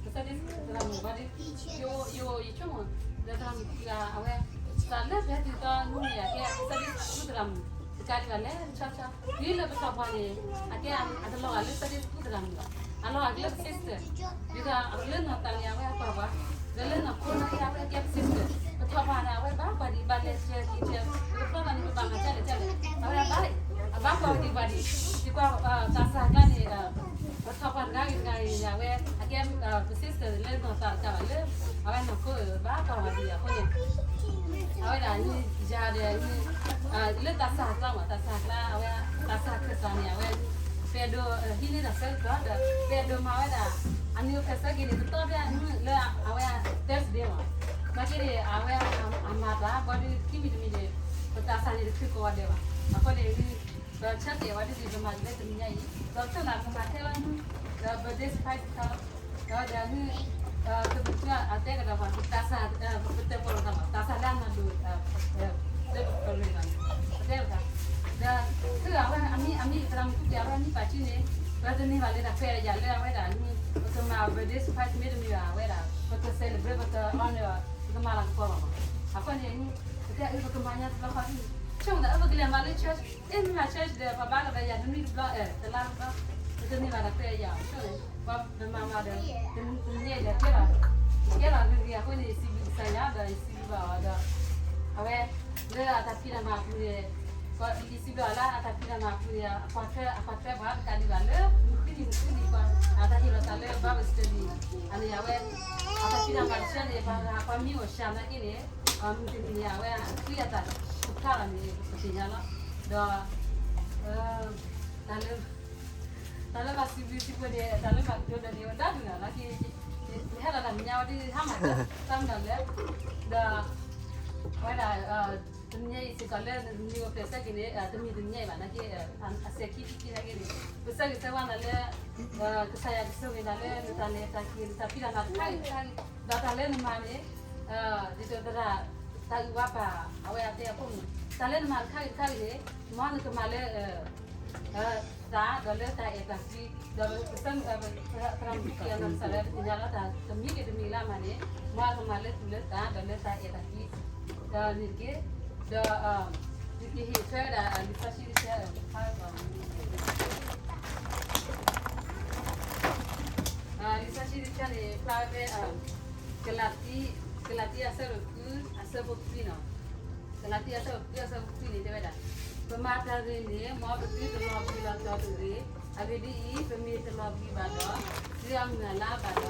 ပ Sunday School သရၣ်မုၣ်ဘၣ်ဒီး ယအိၣ်ယဆိကမိၣ် ဒီးသရၣ်မုၣ်ဖုကွံာ်အဝဲ စးလၢဖဲတုၤသီန့ၣ် အကဲ Sunday School သရၣ်မုၣ် တကးဒံးဘၣ်လဲၤဆီဆီ ဒ်လၢပထီၣ်ပှၢ်န့ၣ် အကဲ အတလီၤဂာ်လၢ Sunday School သရၣ်မုၣ်ဘၣ်, အလီၤဂာ်က့ၤလၢပ sister, ဒ်သိးလၢနီၢ်သးန့ၣ် အဝဲအကွၢ်ပှၤ, ဒီးလၢနီၢ်ခိန့ၣ် အဝဲကဲပ sister, ပထီၣ်ပှၢ်န့ၣ် အဝဲဘၣ်ကွၢ်ဒံးဘၣ်လဲၤ ဆဲးက့ၤဆဲး, ပကဖျီသးန့ၣ် ပဘၣ်မၤဒ်လဲၣ်ဒ်လဲၣ်, အဝဲဘၣ်, အဘၣ်ကွၢ်ဒံးဘၣ်ဒံး, ဒ်ကွၢ်သးစၢ်ကျါန့ၣ် ပထီၣ်ပှၢ်တဂၤဂ့ၤတဂၤဂ့ၤန့ၣ် အဝဲ အကဲ ပ sister လၢနီၢ်သးတကးဘၣ်လၢ အဝဲနီၢ်ခိဘၣ်ကွၢ်ဝဲဒ်အံၤအဃိန့ၣ် အဝဲဒၣ်န့ၣ် ယၤဒီး လၢသးစၢ်ကျါမး သးစၢ်ကျါ အဝဲ သးစၢ်ခၢၣ်စးန့ၣ် အဝဲ ပအဲၣ်ဒိးဟံးန့ၢ်တၢ်ဆၢကတီၢ်ဒီး ပအဲၣ်ဒိးမၤဝဲဒၣ် အနံၤအိၣ်ဖျဲၣ်ဆၢက့ၤန့ၣ် တတီၤဖဲအနံၤလၢအဝဲ Thursday မး နာ်က့န့ၣ် အဝဲအမၤတၢ် ဘၣ်ဒီးခံမံၤတမံၤန့ၣ် ပသးစၢ်န့ၣ်တချုးကိးဂၤဒဲးဘၣ် အဃိန့ၣ် ပဆၢတဲာ်ဝဲဒ်န့ၣ် ပမၤတၢ်လၢတနံၤညါအံၤ ဒီးဆိၣ်နၤပမၤထဲလၢ ဒီး birthday surprise တခါ ဒီးဒ် ကဘုးဖျၢၣ်အတဲကဒီးပှၤ ပတၢ်ဆါ ပတၢၣ်ပီၣ်လီၤသးလီၤ တၢ်ဆါလၢအနီၢ်ဒိၣ် လၢပကရ့ၣ်လီၤန့ၣ် ပတဲဝဲဒၣ် ဒီး အဝဲအမံၤ အမံၤ သရၣ်မုၣ်ဖုကွံာ် အဝဲမံၤပာ်စုန့ၣ် ပတန့ၢ်ဘၣ်လၢတၢ်ခွဲးတၢ်ယာ်လၢအဝဲဒၣ်န့ၣ် ပကမၤ birthday surprise မ့တမ့ၢ်ဘၣ် အဝဲဒၣ် ပက celebrate ပက honor ပကမၤလၤကပီၤလီၤမး အဃိန့ၣ် ပတဲအၢ ပကမၤညါတဘျီဃီ ဆိကမိၣ်သး အၢ ပကလဲၤမၤလၢ church အ့ မ့ၢ်မၤ church ဒီး ပှၤဘါကဒီးယၤတနွံတဘျီ တလါတဘျီ ပတန့ၢ်ဘၣ်တၢ်ခွဲးတၢ်ယာ် ဆိကမိၣ် ပမၤမၤဒီး တနံၤညါအံၤဒီး ကဲထီၣ် ကဲထီၣ်ဂ့ၤဂ့ၤအဃိန့ၣ် ယစံးဘျုးကစၢ်ယွၤဒီး ယစံးဘျုးဘၣ်အီၤဒီး အဝဲ လၢအတၢ်ဖံးတၢ်မၤအပူၤန့ၣ် ယစံးဘျုးအီၤလၢအတၢ်ဖံးတၢ်မၤအပူၤန့ၣ် အကွၢ်ထွဲ အကွၢ်ထွဲပှၤတကးဒံးဘၣ်လၢ မုၢ်ဃုနံၤမုၢ်ဃုနံၤပှၤ အတၢ်ဟ့ၣ်လီၤသးလၢ Bible study အန့ၣ် အဝဲ အတၢ်ဖံးတၢ်မၤတဆၢန့ၣ် ပှၤဂၤပှၤမံအိၣ်စှၤနာ်က့န့ၣ် မုၢ်တနံၤန့ၣ် အဝဲအချံအသၣ်တဖျါလီၤန့ၣ် ပသ့ၣ်ညါလီၤ. ဒီး တၢ်လၢ တၢ်လၢဘၣ်စံးဘျုးစံးဖှိၣ်န့ၣ် တၢ်လၢဘၣ်ကတိၤဒီးန့ၣ် ဝဲဒၣ်ဒုးနၤလီၤက့ၤ ယဟဲလီၤတၢ်မဲာ်ညါဝဲဒၣ် ဟါမၢ်တၢ် တၢ်မနုၤလဲၣ် ဒီး အဝဲဒၣ် တနံၤညါအံၤစ့ၢ်ကီးလၢနနံၤအိၣ်ဖျဲၣ်ဆၢက့ၤန့ၣ် တမံၤတနံၤညါအံၤဘၣ်နာ်က့ အစဲးခံဆံခံနာ်က့န့ၣ် ပဆၢဂ့ၤဆၢဝါနၤလၢ ကစၢ်ယွၤကဆိၣ်ဂ့ၤနၤလၢနတၢ်လဲၤတၢ်က့ၤ နတၢ်ဖံးတၢ်မၤတခါဂ့ၤတခါဂ့ၤ ဒီးတၢ်လၢနမၤန့ၣ် ဒ်သိးသရၣ် တၢ်အုၣ်ဝါပၢ် အဝဲအတဲအဖိမုၣ် တၢ်လၢနမၤတခါဂ့ၤတခါဂ့ၤန့ၣ် မ်နကမၤလၢ သး ဒီးလၢတၢ်အဲၣ်တၢ်ကွံ ဒီးပသရၣ်မုၣ်ဖုကွံာ်အနီၢ်ကစၢ်လၢပသ့ၣ်ညါလီၤတၢ် တမံၤဂ့ၤတမံၤလၢအမၤန့ၣ် မ်အကမၤလၢသူၣ်လၢသး ဒီးလၢတၢ်အဲၣ်တၢ်ကွံ ဒီးန့ၣ်တက့ၢ် ဒီး ယကဟ့ၣ်ထွဲဝဲဒၣ် လံာ်စီဆှံတဆၢ ဖးဝဲ လံာ်စီဆှံတဆၢန့ၣ် ဖျါဝဲဖဲ ကလၤတံ ကလၤတံအဆၢဒိၣ်ဃု အဆၢဖိခွံနီၤ. ကလၤတံအဆၢဒိၣ်ဃု အဆၢဖိခွံန့ၣ် တဲဝဲဒၣ်, ပမၤတၢ်ဂ့ၤန့ၣ် မ်ပသုတလီၤဘှံးလီၤတီၤတဂ့ၤ. အဂ့ၢ်ဒ်အံၤ, ပမ့ၢ်တလီၤဘှံးဘၣ်ဒီး, သုအမုၢ်အလါဘၣ်ဒီး,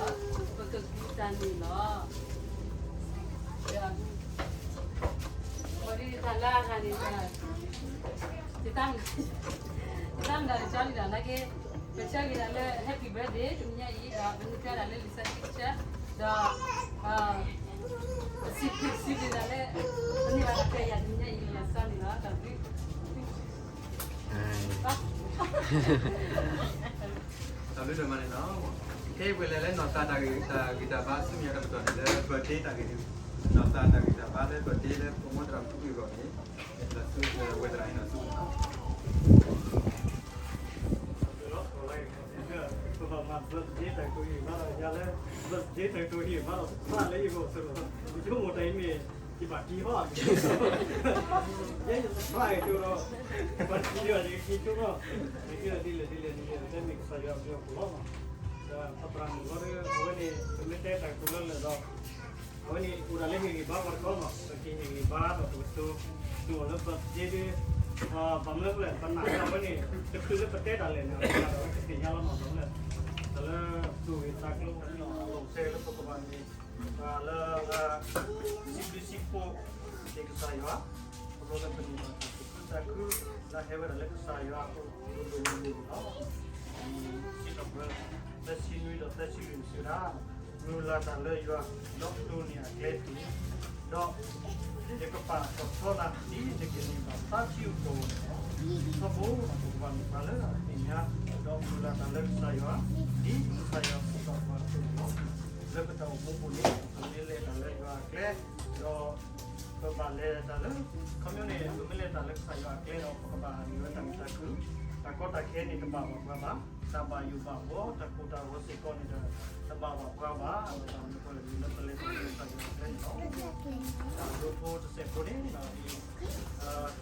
ပကကူးတၢ်န့ၣ်လီၤ. တၢ်လၢအဂၤန့ၣ် တၢ်မၤတၢ်ကၠီလံဒီး နာ်က့ ပဆၢဂ့ၤဒၣ်လၢ Happy Birthday တနံၤညါအံၤ ဒီးပနုၤတဲဒၣ်လၢလံာ်စီဆှံတဆၢ ဒီး ပစံးဘျုးစံးဘျုးဒၣ်လၢ ပန့ၢ်ဘၣ်တၢ်ခွဲးယာ်တနံၤညါအံၤ လီၤဆီန့ၣ်လီၤ. တၢ်ဘျုး တၢ်ဘျုးဒိၣ်မးန့ၣ်လီၤ. ခဲအံၤပှဲၤလၢလၢနီၢ်သးတၢ်ဂံၢ်တၢ်ဘါဆူမဲာ်ညါတပတီၢ်န့ၣ် လၢ birthday တၢ်ဂ့ၢ်ဒုး နီၢ်သးတၢ်ဂံၢ်တၢ်ဘါလၢ birthday လၢပမိၢ်သရၣ်မုၣ်အဂီၢ်န့ၣ် လၢဆူဝဲသရၣ်အံၤနီၢ်ဆူ ပဘၣ်မၤ birthday တၢ်ကတိၤဟ့ၣ်မးဒီး ယၤလၢ birthday တၢ်ကတိၤဟ့ၣ်မးဒီး သးလၢယဂီၢ်စ့ၢ်ကီး ယဆိကမိၣ်တၢ်အံၤမ့ၢ် ယဘၣ်တံၤဟီ ယဲယသးကတိၤဒီး ပှၤတံၤဒီးယက့ၤဆိကီး ယက့ၤဒီးဒ်လဲၣ်ဒ်လဲၣ်န့ၣ် တမ့ၢ်ကစၢ်ယွၤအဘျုးအဖှိၣ်လီၤ. ဒီးပသရၣ်မုၣ်ဂီၢ်ဒီး အဝဲန့ၣ် ပမ့ၢ်တဲတၢ်ကတိၤလၢလၢာ်ဒီး အဝဲန့ၣ်အိၣ်ဒၣ်လၢဟ့ၣ်ဂံၢ်ဘါပှၤတခီနီၤ ပကဟ့ၣ်ဂံၢ်ဘါဒီးပကတိၤ တိၤအီၤလၢ birthday ဒ် ဘၣ်မနုၤလဲၣ် ပနာ်လၢအဝဲန့ၣ် တချုးလၢပတဲတၢ်လဲၣ်န့ၣ် အဝဲဒၣ်ဒီးပသ့ၣ်ညါလီၤနီၤ ဘၣ်မနုၤလဲၣ် တၢ်လၢသူၣ်ဂ့ၤသးကျိၤန့ၣ် အလီၢ်စဲလၢပကဘၣ်န့ၣ် ပှၤလၢ စံးဘျုးစံးဖှိၣ်က့ၤကစၢ်ယွၤ ခီဖျိလၢပန့ၢ်ဘၣ်တၢ်သူၣ်ခုသးခု လၢဟဲဝဲဒၣ်လၢကစၢ်ယွၤအလိၤဒိၣ်မုၢ်ဒိၣ်န့ၣ်လီၤ. စံးထီၣ်ပတြၢၤ သၢဆံနွံဒီးသၢဆံလွံၢ်န့ၣ်စံးဝဲဒၣ် မုၢ်လၢ်တၢ်လၢယွၤ ဒီးတိၢ်န့ၢ်အကျဲတက့ၢ်. ဒီး ယကပာ်ထီၣ်ထီနၤ ဒ်နကန့ၢ်ဘၣ်သးထံအသိးန့ၣ်လီၤ. ထီဘိပကဘၣ်မ့ၢ်ပှၤလၢအသ့ၣ်ညါ ဒီးမုၢ်လၢ်တၢ်လၢကစၢ်ယွၤ ဒ်ကစၢ်ယွၤစံးဘၣ်ပှၤအသိးန့ၣ်လီၤ. လၢပတၢ်အိၣ်မူပူၤန့ၣ် ပမ့ၢ်လဲၤတၢ်လၢယွၤအကျဲ ဒီး ပဘၣ်လဲၤတၢ်လၢ ခီဖျိန့ၣ် ပမ့ၢ်လဲၤတၢ်လၢကစၢ်ယွၤအကျဲဒီး ပကဘၣ်ဟးန့ၢ်ဝဲတၢ်မုာ်တၢ်ခုၣ် တၢ်ကီတၢ်ခဲန့ၣ်တဘၣ်ဘၣ်ပှၤဘၣ်, တၢ်ဘၣ်ယိၣ်ဘၣ်ဘှီ တၢ်ကိၢ်တၢ်ဂီၤစ့ၢ်ကီးန့ၣ်ဒီး တဘၣ်ဘၣ်ပှၤဘၣ်, အဝဲဒၣ်မ့ၢ်ပှၤလၢပလဲၤတၢ်လၢကစၢ်ယွၤအကျဲန့ၣ်လီၤ. တၢ်ဒိဖိတစဲးဖိန့ၣ် မုၢ်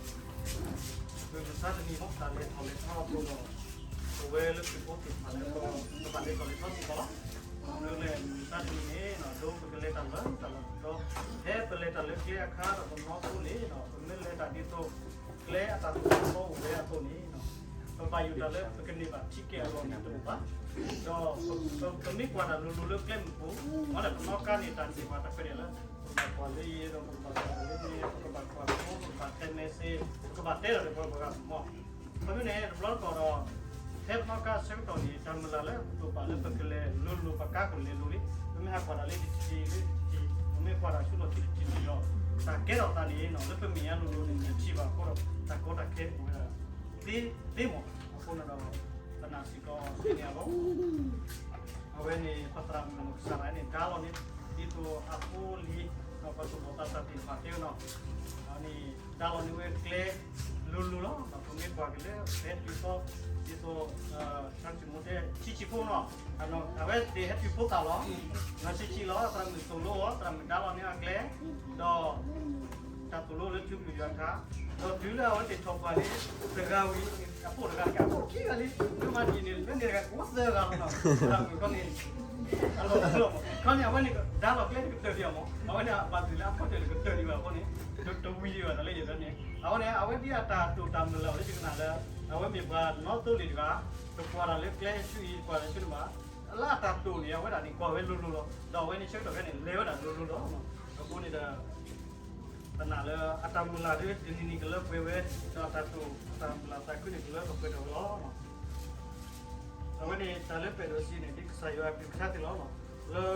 မဆါတနံၤမ့ၢ်တၢ်လဲၤထီၣ်လဲၤထီအဃိဒီး ပဝဲလၢခရံာ်ဖိသ့ၣ်တဖၣ်လၢ ပဘၣ်လဲၤထီၣ်လဲၤထီစ့ၢ်ကီးလီၤ. လၢလဲၣ်မုၢ်မဆါတနံၤန့ၣ် ဒ်ပကလဲၤတၢ်လၢတၢ်လီၢ်တတီၤ ဖဲပလဲၤတၢ်လၢကျဲအခါဒီးပနီၢ်ခိန့ၣ် ပမ့ၢ်လဲၤတၢ်ဒ်သိး ကျဲအတၢ်သူၣ်ထီၣ်အိၣ်ဝဲအသိးန့ၣ် ပဘၣ်ယိၣ်တၢ်လၢပကန့ၢ်ဘၣ်ထံကဲအလီၢ်န့ၣ်တအိၣ်ဘၣ်. ဒီးပမ့ၢ်ကွၢ်တၢ်လိၤလိၤလၢကျဲမုၢ်ပူၤ မ့ၢ်လၢပနီၢ်ကါန့ၣ် တၢ်န့ၢ်ဘၣ်တၢ်ခွဲးတၢ်ယာ်လၢ ပကဘၣ်ကွၢ်လၢယံၤဒီး ပကဘၣ်ကွၢ်လၢန့ၣ် ပကဘၣ်ကွၢ်ဖိ ပကဘၣ်တဲ message ပကဘၣ်တဲဒီးပှၤဂၤမ့ၢ် ခီဖျိန့ၣ် တဘျီတခီၣ်ဒီး ဖဲပနီၢ်ကါဆၢကတီၢ်န့ၣ် တၢ်မုၢ်လၢ်လၢပကတိၤပာ်လၢပကလဲၤလိၤလိၤ ပကါကလဲၤလိၤလံ ပမ့ၢ်ဟးကွၢ်တၢ်လၢတထံၣ်လၢတထံၣ် ပမ့ၢ်ကွၢ်တၢ်ဆူလီၢ်ခံတထံၣ်တထံၣ်ဒီး တၢ်ကဲထီၣ်သးန့ၣ် လၢပမဲာ်ညါလိၤလိၤန့ၣ် တထံၣ်ဘၣ်အဃိဒီး တၢ်ကီတၢ်ခဲအိၣ်ဝဲဒၣ် သ့သ့မ့ၢ် အဃိန့ၣ်ဒီး ပနာ်စ့ၢ်ကီးသ့န့ၣ်လီၤ. အဝဲန့ၣ် ပသရၣ်မုၣ်ကစၢ်ဒၣ်န့ၣ် ဒါလီၤန့ၣ် ဒ်သိးအဖိလံၤ ဒီးပသူၣ်ဘီၣ်သးစၢ်သ့ၣ်တဖၣ်တဲဝဲနီၤ အန့ၣ် ဒါလီၤန့ၣ်ဝဲကျဲလိၤလိၤလီၤ. ပမ့ၢ်ကွၢ်က့ၤလၢ ဟဲတုၤသီ ဒ်သိး တၢ်စံၣ်မိၣ်တဲ ဆံးဆံးဖိနီၤ အဝဲသ့ၣ်ဟဲတုၤဖိသၣ်လီၤ. ဆံးဆံးလီၤ သရၣ်မုၣ်သိၣ်လိအီၤ သရၣ်မုၣ်ဒါလီၤန့ၢ်အကျဲ ဒီး တၢ်သိၣ်လိလၢထူကလုၢ်ယွၤခါ ဒီးတုၤလၢအဝဲသ့ၣ်ထီၣ်ပှၢ်န့ၣ် တဂၤဝံၤ အဖိတဂၤတဂၤ အဖိခံဂၤလံ မ့ၢ်မၤဒ်န့ၣ် လၢန့ၣ်တဂၤ ကအိၣ်သၢဂၤလီၤနီၤ သရၣ်မုၣ်ခီန့ၣ် အလီၢ်လီၤမး ခီန့ၣ် အဝဲန့ၣ် ဒါလီၤကျဲတကတၢၢ်ဒံးမး အဝဲန့ၣ်အဘၣ်သုးလၢအခိၣ်တၢၢ်တကတၢၢ်ဒံးဘၣ်အဃိန့ၣ် တဝံၤဒံးဘၣ်တၢ်လၢယဲၢ်ဒၢန့ၣ် အဝဲန့ၣ် အဝဲဒ်အတၢ်တိာ်တၢ်မုၢ်လၢ်အီၤလၢယကနၣ်လၢ အဝဲမ့ၢ်ပှၤနီၣ်သိလ့ၣ်တဂၤ တကွၢ်တၢ်လၢကျဲဆူအံၤ တကွၢ်တၢ်ဆူန့ၣ်ဘၣ် လၢအတၢ်တိာ်န့ၣ် အဝဲဒၣ်န့ၣ် ကွၢ်ဝဲလိၤလိၤလီၤ. ဒီးအဝဲန့ၣ်ဆၢကတီၢ်ခဲန့ၣ် လဲၤဝဲဒၣ်လိၤလိၤလီၤ. အဃိန့ၣ်ဒီး ပနာ်လၢအတၢ်မုၢ်လၢ်ဒ်တနံၤနံၤကလၢပှဲၤဝဲ ဒီးအတၢ်တိာ် အတၢ်မုၢ်လၢ်သးခုန့ၣ်ကလၢပှဲၤထီၣ်ဝဲလီၤ. အဝဲန့ၣ်တၢ်လၢပအဲၣ်ဒိးစံးန့ၣ် ဒ်ကစၢ်ယွၤအကလုၢ်ကထါသ့ၣ်လီၤ. လၢ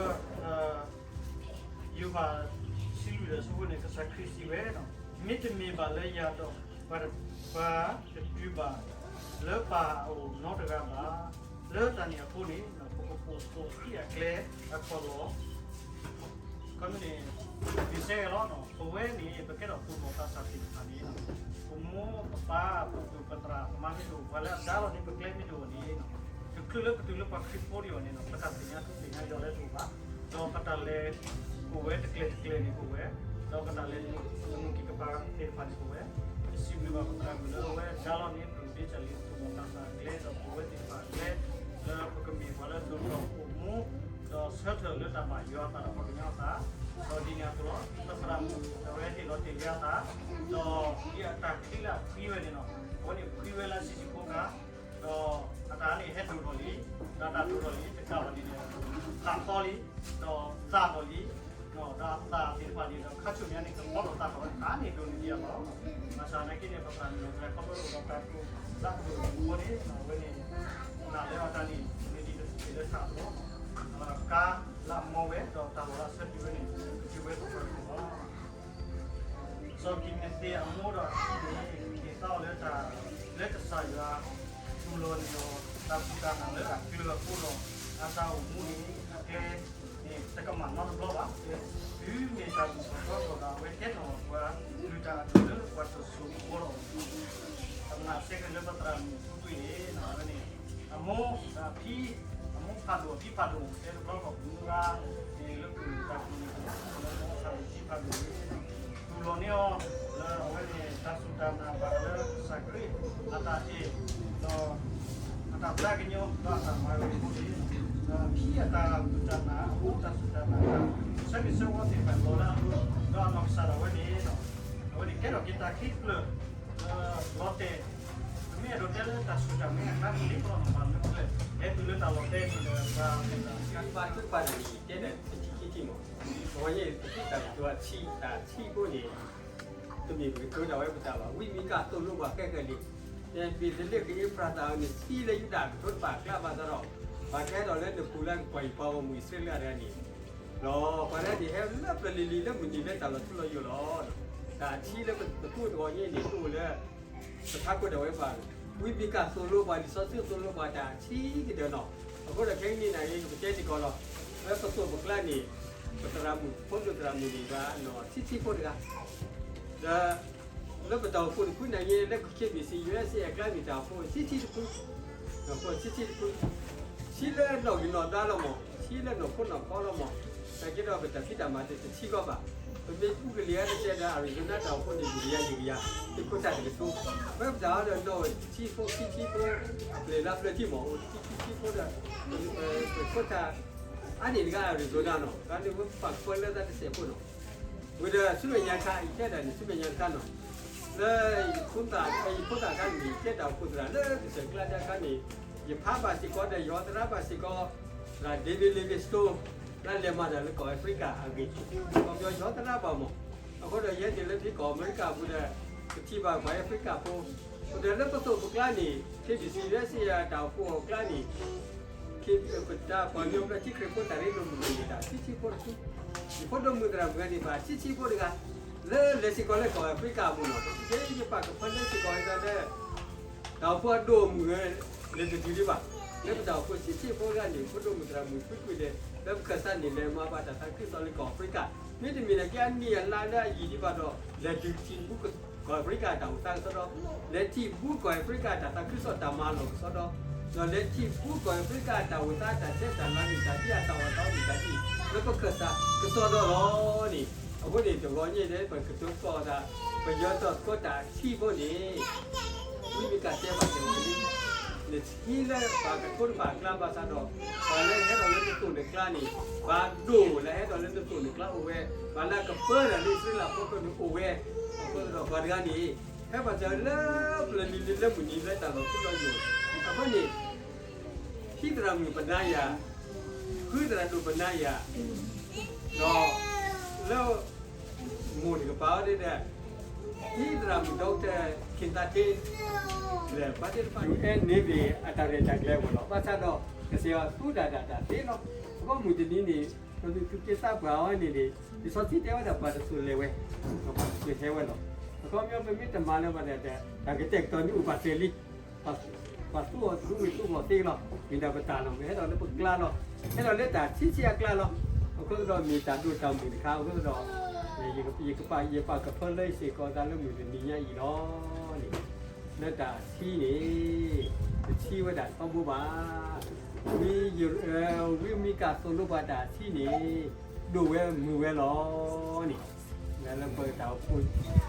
ယိၤဟၣ်ဆံလွံၢ်ဒီးဆၢဖိန့ၣ် ကစၢ်ခရံာ်စံးဝဲ, မ့တမ့ၢ်ဘၣ်လၢယၤဒီး ပှၤတတုၤဘၣ်လၢပၢ်အအိၣ်နီတဂၤဘၣ်. လၢတၢ်န့ၣ်အဃိန့ၣ် ပကပိာ်သိးခရံာ်အကျဲအခီၣ်လီၢ် ခီမ့ၢ်န့ၣ် ဒုးစဲဂ့ၤလီၤ. ပဝဲန့ၣ် ပကဲထီၣ်သူၣ်ဘီၣ်သးစၢ်သ့ၣ်တဖၣ်န့ၣ် ပမိၢ်ပပၢ် ပသူၣ်ပသရၣ် ပမၤမ့ၢ်တအိၣ် ပှၤလၢအဒါလီၤန့ၢ်ပကျဲမ့ၢ်တအိၣ်န့ၣ် တချုးလၢပတုၤလၢပှၤခရံာ်ဖိဒံးအီၤန့ၣ် ပတၢ်သ့ၣ်ညါသူၣ်သ့ၣ်ညါယွၤလၢတအိၣ်ဘၣ်. ဒီးပတၢ်လဲၤအိၣ်ဝဲတကျဲၤတကျဲၤန့ၣ်အိၣ်ဝဲ ဒီးပတၢ်လဲၤမုၢ်ကံၢ်ကပၤသ့ၣ်တဖၣ်န့ၣ်အိၣ်ဝဲ. ပစံးဘျုးဘၣ်ပသရၣ်မုၣ်လၢအဝဲဒါလီၤန့ၢ် ပဒ့စၢ်လံ သူၣ်ဘီၣ်သးစၢ်အကျဲ ဒီးပဝဲသ့ၣ်တဖၣ်အကျဲ လၢပကမ့ၢ်ပှၤလၢဒိၣ်ထီၣ်အိၣ် မူ, ဒီးဆၢထၢၣ်လၢတၢ်ဘၣ်ယွၤအသးဒီးပှၤကညီအသး, ဒီးဒ်န့ၣ်အသိးလီၤ ပသရၣ်မုၣ် အဝဲဟ့ၣ်လီၤတ့ၢ်လံအသး, ဒီးဒ်အတၢ်ချံလၢအဖှံဝဲန့ၣ်လီၤ. အဝဲန့ၣ်ဖှံဝဲလၢအဆံးဆံးဖိခါ, ဒီးအတၢ်န့ၣ်ဟဲဒိၣ်ထီၣ်လံ, ဒီးတၢ်ဒိၣ်ထီၣ်လံ တကးဘၣ်န့ၣ်ဒီး ဖးဖီလံ, ဒီးသးထီၣ်လံ, ဒီးအသးသ့ၣ်တဖၣ်န့ၣ်ဒီး ခါဆူညါန့ၣ် ကဖီထီၣ်သးထီၣ်ဝဲ အါန့ၢ်ဒိၣ်န့ၢ်ဒံးအလီၢ်. ဘၣ်ဆၣ်သနာ်က့န့ၣ် ပသရၣ်မုၣ်တဂၤခီဖျိလၢအိၣ်ဒီးတၢ်ကိၢ်သးဒိၣ်အဃိန့ၣ် အဝဲန့ၣ် နာ်လၢအတၢ်န့ၣ် မ့ၢ်ဒ်တသ့ၣ်လၢထးအသိး ကါလၢအမီဝဲ ဒီးတၢ်လီၢ်လၢအဆၢတုၤဝဲန့ၣ် ကတုၤဝဲသပှၢ်ကတၢၢ်လီၤ. စီၤကံးမသ့းအမိၢ်ဒီးအအံၤန့ၣ် က့ၤသးအီၤလၢတၢ် လၢကစၢ်ယွၤ တူၢ်လိာ်န့ၢ်အီၤ တၢ်စူၢ်တၢ်နာ်လၢအကျၢၤအဃိဒီး အတၢ်အိၣ်မူန့ၣ် အကျဲန့ၣ် တကမၣ်နီတဘျီဘၣ်. တုၤမ့ၢ်တၢ်ဘူၣ်ထီၣ်ဘီထီၣ်ဒီး အဝဲကဲထီၣ်ပှၤလုၢ်တၢ်အဒိၣ်လၢပှၤတစိၤဖိဒီး တနာ်စ့ၢ်ကီးလၢပသရၣ်မုၣ်အပူၤကွံာ်န့ၣ် အဝဲန့ၣ် အမိၢ် အဖံ အမိၢ်ဖးဒိၣ်အဖံဖးဒိၣ် တဲတဘျီဃီပူၤမူဂၤ န့ၣ်လၢပသရၣ်မုၣ်န့ၣ် အမိၢ်ဖးဒိၣ်ဖံဖးဒိၣ်န့ၣ် တူၢ်လိာ်န့ၢ်အီၤ လၢအဝဲန့ၣ် တၢ်စူၢ်တၢ်နာ်ဘၣ်လၢကစၢ်ခရံာ် အတၢ်အဲၣ် ဒီး အတၢ်သးကညီၤ ဒီးအတၢ်မၤဂ့ၤအဃိန့ၣ် အဖံအတၢ်စူၢ်တၢ်နာ် အမိၢ်တၢ်စူၢ်တၢ်နာ် တၢ်ဆၢဂ့ၤဆၢဝါသ့ၣ်တဖၣ်လီၤလၢအလိၤ ဒီးအနီၢ်ကစၢ်ဒၣ်ဝဲန့ၣ် အဝဲန့ၣ်ကဲထီၣ်က့ၤတၢ်ခံဖျၢၣ် လီၤတဲာ် ပမ့ၢ်အဲၣ်ဒိးတဲလၢတၢ်စူၢ်တၢ်နာ်အကျါန့ၣ် လ့ၣ်ကီလီၤနီၢ်ဘၣ်မနုၤလဲၣ် ဟဲတုၤလၢတၢ်လီၤတဲာ်န့ၣ်ဒီး ပှၤမ့ၢ်သး ပှၤထုကဖၣ်န့ၣ် တဲဒီးတထံၣ်ခံထံၣ်မး အဝဲန့ၣ် ပထံၣ်တၢ်ကတိၤအဆံး တၢ်ဆံးဖိန့ၣ် တမ့ၢ်ပကတိၤဒၣ်ဝဲပတၢ်ဘၣ် ဝံမံကၢ်သိၣ်လိပှၤခဲကနံၣ် ဘ့းသလ့ၣ်က့ၤအ့ဖရးသးန့ၣ် ဆံးလၢယူဒၤကထိတဖၣ်အကျါဘၣ်ဆၣ်ဒီး ပှၤကဟဲထီၣ်လၢနပူၤလၢကကွၢ်အံၤပှၤဂီၢ်မုၢ်အံၣ်စရ့လးတဂၤန့ၣ် လီၤ ပှၤတဂၤန့ၣ်ဟဲလၢပျၢၤလံၤလံၤလၢမုၢ်နံၤလၢတၢ်လီၤထူလီၤယိာ်လီၤ. တၢ်ဆံးလၢပသူၣ်တဂီၤညါန့ၣ် တအိၣ်လၢ ပထးခိၣ်ဒၣ်ဝဲဘၣ် ဝံမံကၢ်သိၣ်လိပှၤ လံာ်စီဆှံသိၣ်လိပှၤတၢ်ဆံးကတၢၢ်နီၤ. အဃိဒီးခဲကနံၣ်အံၤ ပတဲစ့ၢ်ကီးလီၤ. လၢပသိးပကျါန့ၣ် ပသရၣ်မုၣ်ဖိဒိၣ်သရၣ်မုၣ်န့ၣ် ဘၣ်နီၢ်ဆံးဆံးဖိတဂၤ ဒီး လၢပတၢ်အိၣ်ဖှိၣ်တဖုန့ၣ် လၢ KBC USA အကျါန့ၣ် တၢ်အိၣ်ဖှိၣ်ဆံးဆံးတဖု တၢ်အိၣ်ဖှိၣ်ဆံးဆံးတဖု ဆံးလၢနီၣ်ဂံၢ်နီၣ်ဒွးလီၤမး ဆံးလၢနီၢ်ခိနီၢ်ခီလီၤမး. နာ်က့ဒီးပတၢ်ဖံးတၢ်မၤတဆံးကီးဘၣ်. ပမ့ၢ်အူကလံၤအါတကဲဒီး Arizona တၢ်အိၣ်ဖှိၣ်န့ၣ် ယကယၤယကယၤ ယခိၣ်သၣ်တကဆိ ပဝဲပတၢ်အီၤဒီးနီၣ်ဆံးဖိခံဆံဖိ အပျဲၢ်လၢအဖျၢၣ်ထံၣ်မး အိၣ်ခံဆံဖိဒီး ပခိၣ်သၣ် အါန့ၢ်တဂၤ Arizona နီၤ တဂၤန့ၣ် ပပာ်ကဖၢလၢတၢ်တစဲးဖိနီၤ. ဝံၤဒီးဆူမဲာ်ညါတခါ ယတဲဒၣ်န့ၣ် ဆူမဲာ်ညါတခါနီၤ လၢယဖိသၣ် ယဖိသၣ်အခါန့ၣ် ယတဲတၢ်အိၣ်ဖှိၣ်သရၣ်လၢကစၢၢ်ကျါတခါန့ၣ် ယဖးဘၣ်စ့ၢ်ကီးဒီး ယဟီသရၣ်ဘၣ်စ့ၢ်ကီး သရၣ် David Livingstone လၢလဲၤမၤတၢ်လၢကီၢ်အဖရံကၤအဂ့ၢ် ခီပညီယဟီသရၣ်ဘၣ်မး. အဃိဒီးယဟဲတုၤလၢထံကီၢ်အမဲရကၤပူၤဒီး ပထံၣ်ဘၣ်ပှၤအဖရံကၤဖိ ဒီးလၢပသိးပကျါန့ၣ် KBC USA တၢ်အိၣ်ဖှိၣ်အကျါန့ၣ် ပတၢ်ပှၤကညီဘျၢထံခရံာ်ဖိတၢ်ရ့လိာ်မုာ်လိာ်န့ၣ် တၢ်ဆံးဆံးဖိတဖု ယဖိဒိၣ်မုၣ်သရၣ်မုၣ်တဂၤန့ၣ် ဘၣ်ဆံးဆံးဖိတဂၤ လၢလဲၤစ့ၢ်ကီးလၢကီၢ်အဖရံကၤအပူၤနီၤ. ယပာ်ကဖၢလၢစ့ၢ်ကီးဝဲဒၣ်လၢ တၢ်အိၣ်ဖှိၣ်အဒိၣ်အမုၢ်ဝဲ လဲၤတတုၤဒံးဘၣ်. လၢပတၢ်အိၣ်ဖှိၣ်ဆံးဆံးဖိတဂၤန့ၣ် ဖိဒိၣ်မုၣ်သရၣ်မုၣ်ကွ့ၢ်ကွ့ၢ်ဒီး လၢပခၢၣ်စးန့ၣ် လဲၤမၤဘၣ်တၢ်သးခုကစီၣ်လၢကီၢ်အဖရံကၤ မ့တမ့ၢ်နာ်က့အနံၣ်အလါလၢအယံာ်ဒံးဘၣ်ဒီး လဲၤတုၤထံၣ်ဘူးကီၢ်အဖရံကၤတၢ်အိၣ်သးကစီဒီ, လဲၤထံၣ်ဘူးကီၢ်အဖရံကၤတၢ်သးခုကစီၣ်တၢ်မၤလီၢ်ကစီဒီ, ဒီးလဲၤထံၣ်ဘူးကီၢ်အဖရံကၤတၢ်အိၣ်သးတၢ်ဆဲးတၢ်လၤမ့ၢ်တၢ်ဒ်အတၢ်အိၣ်သးအိၣ်မ့ၢ်တၢ်ဒ် လၢပခၢၣ်စးကစီဒီလီၤန့ၣ်. အဃိန့ၣ် တဂီၤညါအံၤ ပကတိၤသကိးသး ပယီၤတီၢ်သကိးတၢ်ဆံးဖိန့ၣ် ဝံမံကၢ်တဲဘၣ်တဲဝဲလံ နဆံးလၢပှၤကထိတဖၣ်အကျါဘၣ်ဆၣ်ဒီး ပှၤလၢဟဲထီၣ်လၢနသိးနကျါန့ၣ် ပှၤဒိၣ်လၢဟဲထီၣ်လၢနသိးနကျါအိၣ်ဝဲ, ပှၤလၢကပၢတၢ်လၢအံၣ်စရ့လးဖိကျိာ်န့ၣ်အိၣ်ဝဲ, အဃိဒီးပှၤတဂၤန့ၣ် ဟဲပှၤစၢၤလၢပျၢၤလံၤလၢမုၢ်နံၤလၢတၢ်လီၤထူလီၤယိာ်, အဃိန့ၣ် ဖံသရၣ်မုၣ်ပနၤယၤ, ဖုသရၣ်ဒိၣ်ပနၤယၤ, ဒီး လၢ မိၢ်တကပၤအီၤဒ်ဒီး ဖံသရၣ်မုၣ် Doctor Kintate လၢ ဘၣ်သ့ၣ်တဖၣ် ယူၣ်အဲၣ် Navy အတၢ်ရဲၣ်တၢ်ကျဲၤအဂီၢ်လီၤ. ဘၣ်ဆၣ်ဒီး ကစၢ်ယွၤသူတၢ်ဒၣ်တၢ်သ့လီၤ. အဃိမုၢ်တနံၤန့ၣ် ပသုးက့သးပှၢ်အီၤန့ၣ်န့ၣ် လံာ်စီဆှံတဲဝဲဒၣ်ပှၤတစိၤလဲၤဝဲ, ဒီးပှၤတစိၤဟဲဝဲလီၤ. အခီပညီပမ့ၢ်တမၤလၢၤဘၣ်ဒီး တၢ်ကတဲာ်ကတီၤန့ၣ်အိၣ်ပာ်စၢၤလံ ပှၤသူအီၤသူဝံၤသူအီၤသ့လီၤ. မ့ၢ်ဒၣ်ပတၢ်လီၤ. မ့ၢ်ဟဲထီၣ်လၢပကျါလီၤ. ဟဲထီၣ်လၢတၢ်ဆံးဆံးအကျါလီၤ. အဃိသတးဒီးမ့ၢ်တၢ်ဒိၣ်တၢ်မုၢ်တခါ အဃိသတးဒီး ယကပာ်ကဖၢလၢယစ့ၢ်ကီးသးလၢမုၢ်တနံၤညါအံၤလီၤန့ၣ် လၢတၢ်ဆံးန့ၣ် တဆံးဝဲဒၣ်ထီဘိဘၣ်. ဝံ ဝံမံကၢ်သိၣ်လိပှၤတၢ်ဆံးန့ၣ် ဒိၣ်ဝဲမုၢ်ဝဲလီၤန့ၣ် လၢပတၢ်အိၣ်ဖှိၣ်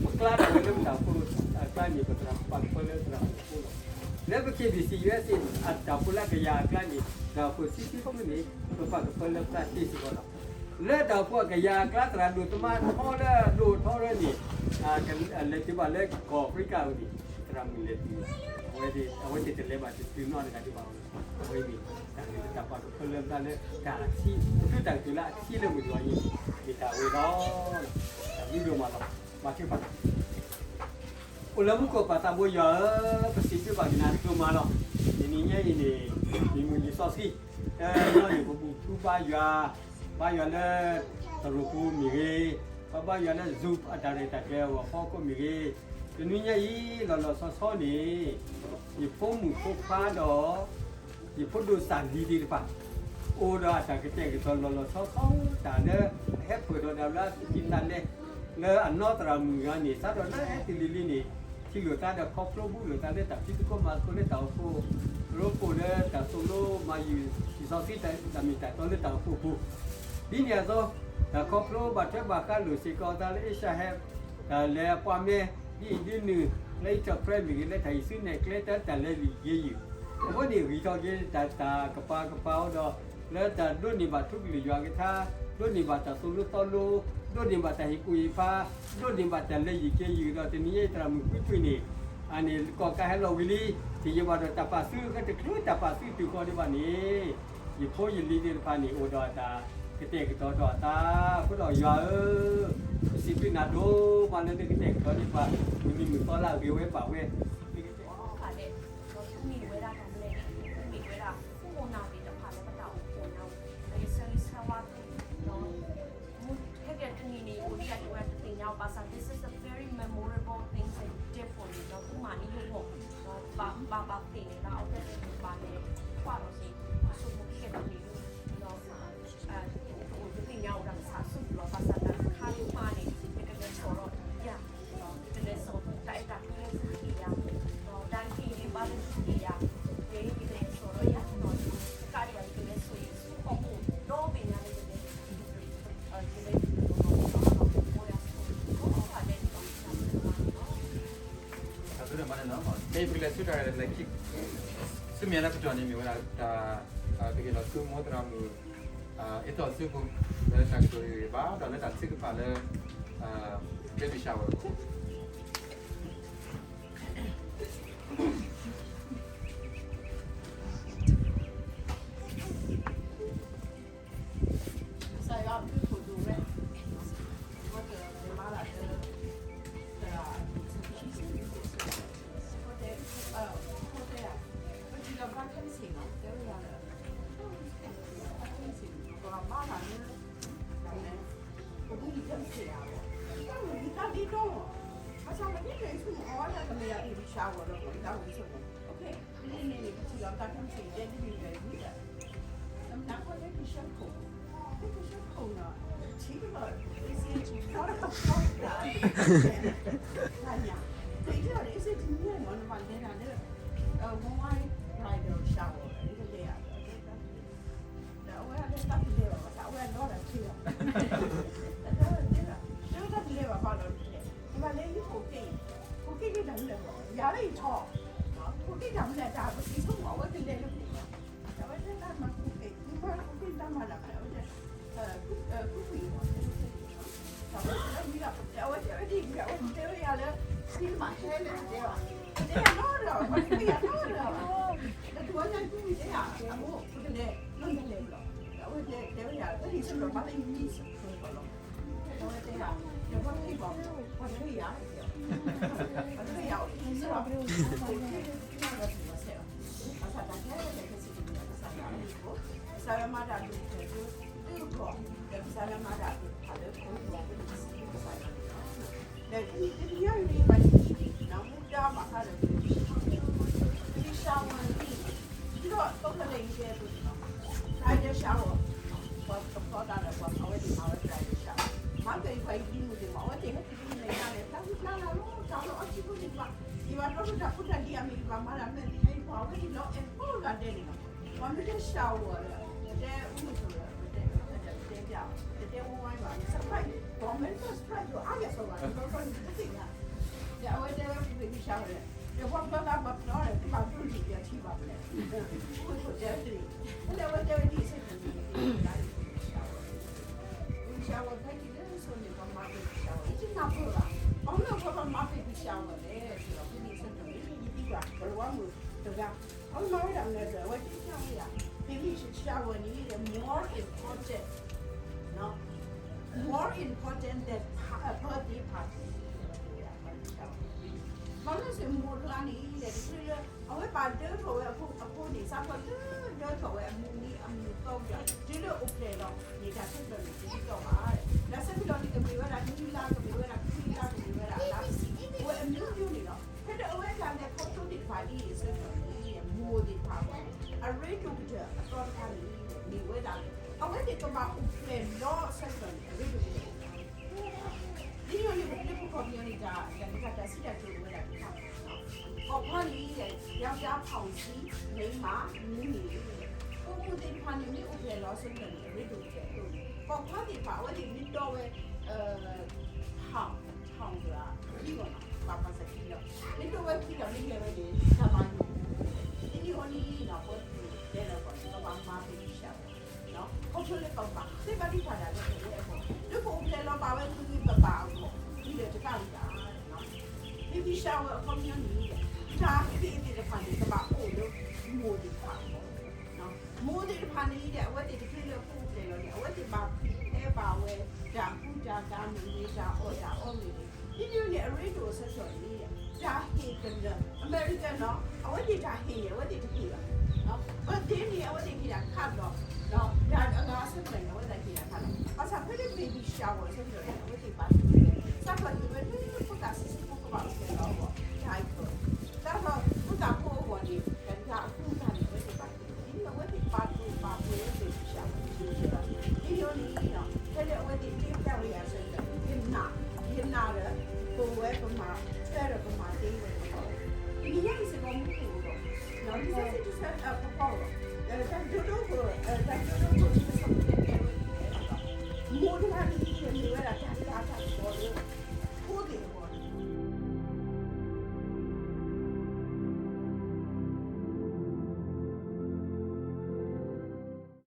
ပကျါဒၣ်ဝဲလၢပတၢ်အိၣ်ဖှိၣ်အကျါန့ၣ် ပသရၣ်ပာ်ကဖၢလၢသရၣ်မုၣ်ဖိလီၤ. လၢပ K B C U S A အတၢ်အိၣ်ဖှိၣ်လၢအကယၤအကျါန့ၣ် တၢ်အိၣ်ဖှိၣ်ဆံဆံဖိန့ၣ် ပပာ်ကဖၢလၢပတၢ်တ့စ့ၢ်ကီးလီၤ. လၢတၢ်အိၣ်ဖှိၣ်အကယၤအကျါ သရၣ်ဒိၣ်ထီထီၣ်လၢဒိၣ်ထီထီၣ်န့ၣ် လဲၤတုၤဘၣ်လၢကီၢ်အဖရံကၤအပူၤန့ၣ် သရၣ်မုၣ်လဲၤတုၤ အဝဲသ့ၣ်တလဲၤဘၣ်တတုၤနီတဂၤဒံးဘၣ်. အဝဲန့ၣ် တၢ်န့ၣ် တၢ်ပာ်ကဖၢလၢပတၢ်လၢတၢ်အထံ ပဖုတၢ်ကတိၤလၢအထံလၢမုၢ်တဂီၤအံၤ မ့ၢ်တၢ်ဝဲလီၤ. တၢ်ဘျုးဒိၣ်မးလီၤ. ဘၣ်ထွဲဘၣ် အိၣ်လၢမူခိၣ်ပၢ်သးဘိယွၤဧၢ, ပစံးဘျုးဘၣ်က့ၤနၤဒိၣ်မးလီၤ. တနံၤညါအံၤန့ၣ် မ့ၢ်မုၢ်ယ့ၣ်စီဆှံ တနီၤန့ၣ် ပဘူၣ်ထူဘါယွၤ, ဘါယွၤလၢ တရူးပူၤမ့ၢ်ဂ့ၤ, ပဘါယွၤလၢ Zoom အတၢ်ရဲၣ်တၢ်ကျဲၤအဂီၢ်ဖီခိၣ်မ့ၢ်ဂ့ၤ, တနံၤညါအံၤ လီၤလီၤဆီဆီန့ၣ် ယဖိမုၣ်ဖိခွါဒီး ယဖိဒိၣ်စၢ်လံၤသ့ၣ်တဖၣ် အိၣ်ဒီးအတၢ်ကတဲာ်ကတီၤလီၤလီၤဆီဆီ တၢ်လၢအဟဲဖှဲးထီၣ်ဒၣ်ဝဲလၢအသူၣ်ကံၢ်သးလဲ လၢအနီၢ်သရၣ်မုၣ်ဂၤန့ၣ် စးထီၣ်လၢအဟဲတုၤလံလံန့ၣ် ထံၣ်လိာ်သးဒီးခီဖျိဘူၣ်လိာ်သးလၢတၢ်ဖံးသကိးမၤသကိးလၢတၢ်အိၣ်ဖှိၣ် ရိဖှိၣ်လၢတၢ်သိၣ်လိမၤယုၢ် လံာ်စီဆှံတၢ်မ့ၢ်တၢ်တီလၢတၢ်အိၣ်ဖှိၣ်အပူၤ ဒ်န့ၣ်အသိး တၢ်ခီဖျိဘၣ်ထွဲဘၣ်ဃးလိာ်စ့ၢ်ကီးသးလၢ Asia Help တၢ်လဲၤအပှၤမဲ ဒ်အံၤဒ်နုၤ လၢ interpret မ့ၢ်ဂ့ၤ လၢတၢ်ဟံးစုနဲၣ်ကျဲ တၢ်လၢတၢ်လဲၤလံာ်ယ့ယုၢ် အဃိန့ၣ် ဂံၢ်ထီၣ်က့ၤတၢ် တၢ်ကပၤကပၤအိၣ်ဒီး လၢတၢ်ဒိးန့ၢ်ဘၣ်ထူကလုၢ်ယွၤကထါ, ဒိးန့ၢ်ဘၣ်တၢ်သိၣ်လိသီလိ, ဒိးန့ၢ်ဘၣ်တၢ်ဟ့ၣ်ကူၣ်ဟ့ၣ်ဖး, ဒိးန့ၢ်ဘၣ်တၢ်လဲၤယံၤက့ၤယုၢ်ဒီး တနံၤအံၤသရၣ်မုၣ်ကွ့ၢ်ကွ့ၢ်န့ၣ် အန့ၣ်ကီၢ်ကးဟဲလီၤဝံၤလံ, တယံာ်ဘၣ်ဒီးတၢ်ပာ်စု ကတချုးတၢ်ပာ်စုတုၤဃီၤဒံးဘၣ်န့ၣ် ယဖိယလံၤသ့ၣ်တဖၣ်န့ၣ် အိၣ်ဒီးတၢ်ကတဲာ်ကတီၤထီၣ်အသး, အဃိဒီးယွၤဧၢ, ပစံးဘျုးနၤဒိၣ်မးလၢနကတဲာ်ကတီၤန့ၢ်ပှၤ မုၢ်နံၤမုၢ်သီလၢအဂ့ၤဝဲဘၣ်ဝဲ, မ့ၢ်ဝဲဒၣ်တၢ်မလဲၣ်, မ့ၢ်ဝဲဒၣ် ခိၣ်နၢ်သ့ၣ်တဖၣ်လၢပတၢ်အိၣ်ဖှိၣ်နၢ်, ဒီးယဆၢဂ့ၤဆၢဝါသု, ခဲကနံၣ်အံၤန့ၣ် အိၣ်ဒံးအတဝဲတသ့ၣ်ညါအီၤဘၣ်ဆၣ် this is a very memorable things and gift for you ဒီးသုမၤန့ၢ်ဟ့ၣ်ဂီၢ်, ဘၣ်ဘၣ်ဘၣ်သ့ၣ်န့ၣ် လၢအဝဲသ့ၣ်ဘၣ်လဲၤကွၢ်လီၤစ့ၢ် အစိကမီၤခဲကနံၣ်အံၤ, ဒီး တသ့ၣ်ညါအိၣ်တၢ်ကစၢ်ဆူၣ်လီၤ ဘၣ်ဆၣ်တၢ်တခါလၢမၤန့ၣ် ယကလဲၤစိာ်ဒီးယၤ, ယကလဲၤစိာ်တၢ်အဲၣ်တၢ်ကွံလၢသုက့ၤယၤ, ဒီးတၢ်က့ၤန့ၣ်ဘၣ်လၢသုက့ၤယၤ, ယကလဲၤစိာ်ဒီးယၤ, တကးဒံးဘၣ်ယကလဲၤစိာ်ယံၤဆူဟီၣ်ခိၣ်ဒီဘ့ၣ်ညါလၢယလဲၤ, ယလဲၤ အသုတမၤန့ၣ်လီၤ, မ့ၢ်ပကလဲၤဆူတၢ်ရဲၣ်တၢ်ကျဲၤခံ, ဆူမဲာ်ညါလၢကတီၢ်န့ၣ် မ့ၢ်ဝဲဒၣ်တၢ်, ကဟ့ၣ်လီၤဆူမိၢ်သရၣ်မုၣ် အ့ၣ်သီၣ်စုပူၤ လၢတၢ်ကတိၤဂ့ၤဂ့ၤဘၣ် ဒီးလၢတၢ်ထုကဖၣ်လၢ baby shower အဂီၢ် ကစၢ်ယွၤအဘျုးအဖှိၣ်ဒိၣ်ဝဲ, အဝဲကမၤတၢ်လၢ ပထံၣ်လီၤဘၣ်ခဲမုၢ်ဆ့ၣ်နီၤ တဲဝဲဒၣ်လၢ ဘၣ်ခဲမုၢ်ဆ့ၣ်နီၤ ပှၤမၤတၢ်လၢ ပမုၢ်နံၤခဲမုၢ်ဆ့ၣ်ဧါ, တၢ်မုၢ်နံၤတၢ်လံတီမး, ဘၣ်ဆၣ်ပမ့ၢ်တဲဆူၣ်မး အဝဲဒၣ်ကမ့ၢ်ယၤ baby shower လီၤ ပတၢ်ဝံၤဆိကမိၣ် okay န့ၣ်န့ၣ်န့ၣ် ပထံၣ်လီၤဘၣ်ခဲမုၢ်ဆ့ၣ် တဲဒ်န့ၣ်ဝဲဒၣ် နမနၤခီတဲ ကဆှၢခိၣ်, တဲကဆှၢခိၣ်နီၤ, ထံကလီၤ is it not a shower တၢ်ညါ, တဲကလီၤ is it တမံၤမး နဘၣ်လဲၤတၢ်လၢ one bridal shower လၢလဲၤယၤ ဒီးအဝဲဒၣ်တၢ်တလဲၤဘၣ်ဘၣ် အဝဲလီၤတၢ်ချ့လီၤ, တဲဒၣ် တဲဝဲတၢ်တလဲၤဘၣ်ဘၣ် လီၤတလဲၤ, နဘၣ်လဲၤယခိၣ်က့ၣ်, ခိၣ်က့ၣ်န့ၣ်တၢ်မနုၤလဲၣ်, ယၤလၢယထီၣ်, ခိၣ်က့ၣ်တၢ်မနုၤလဲၣ် တၢ်ပစံးဆိကမိၣ် အဝဲကလဲၤလၢခိၣ်က့ၣ် အဝဲတဲတၢ်မၤခိၣ်က့ၣ်, မၤခိၣ်က့ၣ်တၢ်မၤလၢ်မး အဝဲတဲ ကွံာ်ကွံာ်အီၤ အဝဲတဲဝဲဒ်အံၤ အဝဲတဲဝဲယၤလၢ ဒ်မးဟဲလၢတဲဘၣ်, တဲယၤနီတဂၤဘၣ် ပှၤတတဲယၤနီတဂၤဘၣ်, ဒီးတုၤဝဲညါကွံာ်ကွံာ်တဲယၤ အမိၢ် ပကလဲၤ လီၢ်ယလဲၤလီၤ, အဝဲတဲတဲဝဲယၤ ပဟံၣ်ဆၢလီၤ ဘၣ်လၢယမံဆၢလီၤ အဝဲတဲယၤ ယဘၣ်ဟ့ၣ်ဘၣ် ပှၤတဟ့ၣ်ယၤ ပှၤတဟ့ၣ်ယၤ အိၣ်ဆၢလီၤ ပှၤတဟ့ၣ်ယၤ ဘၣ်ဆၣ်တၢ်ခဲလၢာ်ခဲဆ့ ကစၢ်ယွၤမၤတၢ်ဒိၣ် ကစၢ်ယွၤမၤတၢ်ဒိၣ်ကတၢၢ်ဒိၣ် သုဂီၢ် ဒီးကစၢ်ယွၤမၤတၢ်ဒိၣ်တဖၣ်လၢပဂီၢ် ပကစၢ်ယွၤန့ၣ်လီၤ. ဒီးတနံၤညါအံၤန့ၣ် ပှၤတနံၤန့ၣ် မူဒါဘၣ်ဃးဒီး baby shower န့ၣ် ဒ်သိးသိးလၢယတဲအသိးန့ၣ်လီၤ. bridal shower ပှၤကဖျီသးဒီးပှၤ အဝဲသ့ၣ်မၤဝဲ bridal shower မၤက့ၤပှၤအံၤဒ်မုၢ်သ့ၣ်မး အဝဲသ့ၣ်ဟဲတုၤလၢမဲာ်ညါန့ၣ် တၢ်ဖျါလၢ်လီၤ တၢ်လီၤအီၣ်ဆံဖိသ့ၣ်တဖၣ် ယဘၣ်တီထူၣ်တၢ်ဖိတၢ်လံၤအမံၤ ယဘၣ်မၤတၢ်မဲာ်သ့ၣ်ညါအံၤ ပှၤအဝဲသ့ၣ်လီၤအဲၣ်ဖိဂၤဒဲးန့ၣ်လီၤ. ပှၤမ့ၢ်တဲ shower ဒီး ပတဲအူမုၢ်ကျိၤဒီး ပတဲ ပတဲပျး ပတဲဝဲဝဲဘၣ် surprise ပှၤမ့ၢ်တ surprise ဒီးအါဂၤစီၤဘၣ် ဒီးဒီးန့ၣ်တသ့ၣ်ညါ ဒီးအဝဲတဲဝဲ baby shower ဒီး ဒီးပှၤပျီသးပှၤပျီဒီး တဘၣ်ဒိးန့ၢ်ယထံၣ်ဘၣ်ဖဲလဲၣ်, အိၣ်ခိၣ်တဲတ့ၣ်, ဖဲလဲၣ်အဝဲတဲဝဲဒ်အံၤစ့ၢ်ကီးန့ၣ် baby shower, baby shower ဖဲက့ၤလၢစိၤန့ၣ် ပှၤမၤ baby shower ယတနၢ်ပၢၢ်ဘၣ်, ဘၣ်မနုၤအဃိပှၤမၤ baby shower လဲၣ်, ဒီးဖဲန့ၣ်အဆၢကတီၢ်န့ၣ် ယသံကွၢ် ပရဝီမုၣ်တဂၤ, အဝဲမၤဝဲဒၣ်မနုၤလဲၣ်, အဝဲတဲဝဲဒၣ် baby shower န့ၣ် more important, more important than birthday party ဘၣ်မနုၤအဃိမိၢ်တဂၤန့ၣ် တချုးလၢ အဝဲဘၣ်ဒၢထီၣ်ဝဲအဖိန့ၣ် စးထီၣ်လၢဒၢထီၣ်ဝဲအမုၢ်နံၤအမုၢ်သီကဒီး တုၤလၢအိၣ်ဖျဲၣ်လီၤန့ၣ် တၢ်ဆၢကတီၢ်န့ၣ် တဒ်သိးဘၣ်, ဒီးဆၢကတီၢ်န့ၣ် ကမ့ၢ်ဝဲဒၣ်နွံလါ ကမ့ၢ်ဝဲဒၣ်ခွံလါ ကမ့ၢ်ဝဲဒၣ်လါဆံ အဝဲအမျိုးမျိုးန့ၣ်လီၤ. ဖဲလၢအဝဲတၢ်လဲၤခီဖျိသ့ၣ်တဖၣ်အံၤအဆၢကတီၢ်န့ၣ် မိၢ်သ့ၣ်တဖၣ်အဂီၢ်န့ၣ် အရ့ဒိၣ်ကတၢၢ်အသီတခါန့ၣ် မ့ၢ်ဝဲဒၣ်လၢ အဝဲသ့ၣ်ကဘၣ်အိၣ်ဖျဲၣ်လီၤအဆၢကတီၢ်န့ၣ် အရ့ဒိၣ်ကတၢၢ်အိၣ်ဖျဲၣ် ဒ်န့ၣ်အဃိန့ၣ် ပလၢပကီၢ်ပယီၤန့ၣ် တၢ်တခါတၢ်စံးတၢ်ကတိၤအိၣ်ဝဲဒၣ်တခါ, ပိာ်ခွါန့ၣ် ယောက်ျားဖောင်ကြီး မိန်းမနွေး ဖိမုၣ်သ့ၣ်တဖၣ်န့ၣ် မ့ၢ်အိၣ်ဖျဲၣ်လီၤအဆၢကတီၢ်န့ၣ် အရ့ဒိၣ်ကတၢၢ်အသိးန့ၣ် ပိာ်ခွါသ့ၣ်တဖၣ် အဝဲသ့ၣ်မ့ၢ်တီဝဲ ထောင်, ထောင်ဆိုတာ ခံပေါ့နော်, ဘာသာစကား ဒီး မ့ၢ်တီဝဲခံဒီး မ့ၢ်လဲၤဝဲန့ၣ် တၢ်ဘၣ်ယိၣ်, ဒ်န့ၣ်အဃိန့ၣ် ပဝဲပှၤတဲလၢၤကီးန့ၣ် ပဘၣ်မၤ baby shower ခီဖျိလၢပဘၣ်ဃ့ဘါထုကဖၣ်တၢ်လၢပဝဲအဂီၢ်, လၢပအိၣ်ဖျဲၣ်လီၤဘၣ်ဝဲပဂံၢ်ပဘါအဂီၢ် ဒ်လဲၣ်တကးဒံးဘၣ် baby shower အခီပညီန့ၣ် တၢ်ဟ့ၣ်သ့ၣ်တဖၣ်န့ၣ် ကဘၣ်အိၣ်လၢမိၢ်သ့ၣ်တဖၣ်အဂီၢ်, မိၢ်သ့ၣ်တဖၣ်န့ၣ် အဝဲသ့ၣ်တချုးလၢအဖိအိၣ်ဖျဲၣ်လီၤန့ၣ် အဝဲသ့ၣ်ဘၣ်ဖံးဖဲဘၣ်ဝဲ တၢ်ကူတၢ်ကၤမ့ၢ်ဂ့ၤ တၢ်အီၣ်တၢ်အီမ့ၢ်ဂ့ၤ ဒ်န့ၣ်န့ၣ် အရ့ဒိၣ်အဆၢကတီၢ်န့ၣ် တၢ်ဟ့ၣ်ကနၢၤ American နီၤ အဝဲသ့ၣ်တၢ်ဟ့ၣ်န့ၣ် အဝဲသ့ၣ်တဟ့ၣ်ဘၣ်, birthday န့ၣ် အဝဲသ့ၣ်ဟ့ၣ်ဒၣ်ခးလီၤ, တၢ်အဂၤအဆၢကတီၢ်န့ၣ် အဝဲသ့ၣ်ဟ့ၣ်ဒၣ်ခးလီၤ, ဘၣ်ဆၣ်ဖဲလၢ baby shower အဆၢကတီၢ်န့ၣ် အဝဲသ့ၣ်ဘၣ်ဒိဝဲ စးထီၣ်ဟ့ၣ်ဝဲလၢဖိသၣ်ဆံးဆံးဖိကဘၣ်အိၣ်ဖျဲၣ်လီၤအဂီၢ် တၢ်အံၤအဃိ စးထီၣ်ဖိသၣ်ဖိအဂီၢ်န့ၣ် တၢ်တခါအကူအကၤန့ၣ် အဝဲသ့ၣ်ဘၣ်ဒိဝဲ ဒ်န့ၣ် အဝဲသ့ၣ်ဘၣ်ဒိဘၣ်ပှဲၤဝဲ baby shower တဆံးဆံးဘၣ်, ဒ်န့ၣ်အဃိန့ၣ် ဖဲလၢအဝဲသ့ၣ် take care ဝဲအဆၢကတီၢ်န့ၣ် ယနာ်, ယနာ်ဒီး ပဝဲပမၤ ထွဲဒီးပမၤသ့ဝဲအဂီၢ်, တနံၤညါအံၤစ့ၢ်ကီးမူခိၣ်အဂီၢ်, လံာ်စီဆှံတဆၢအဖီခိၣ်အဂီၢ်,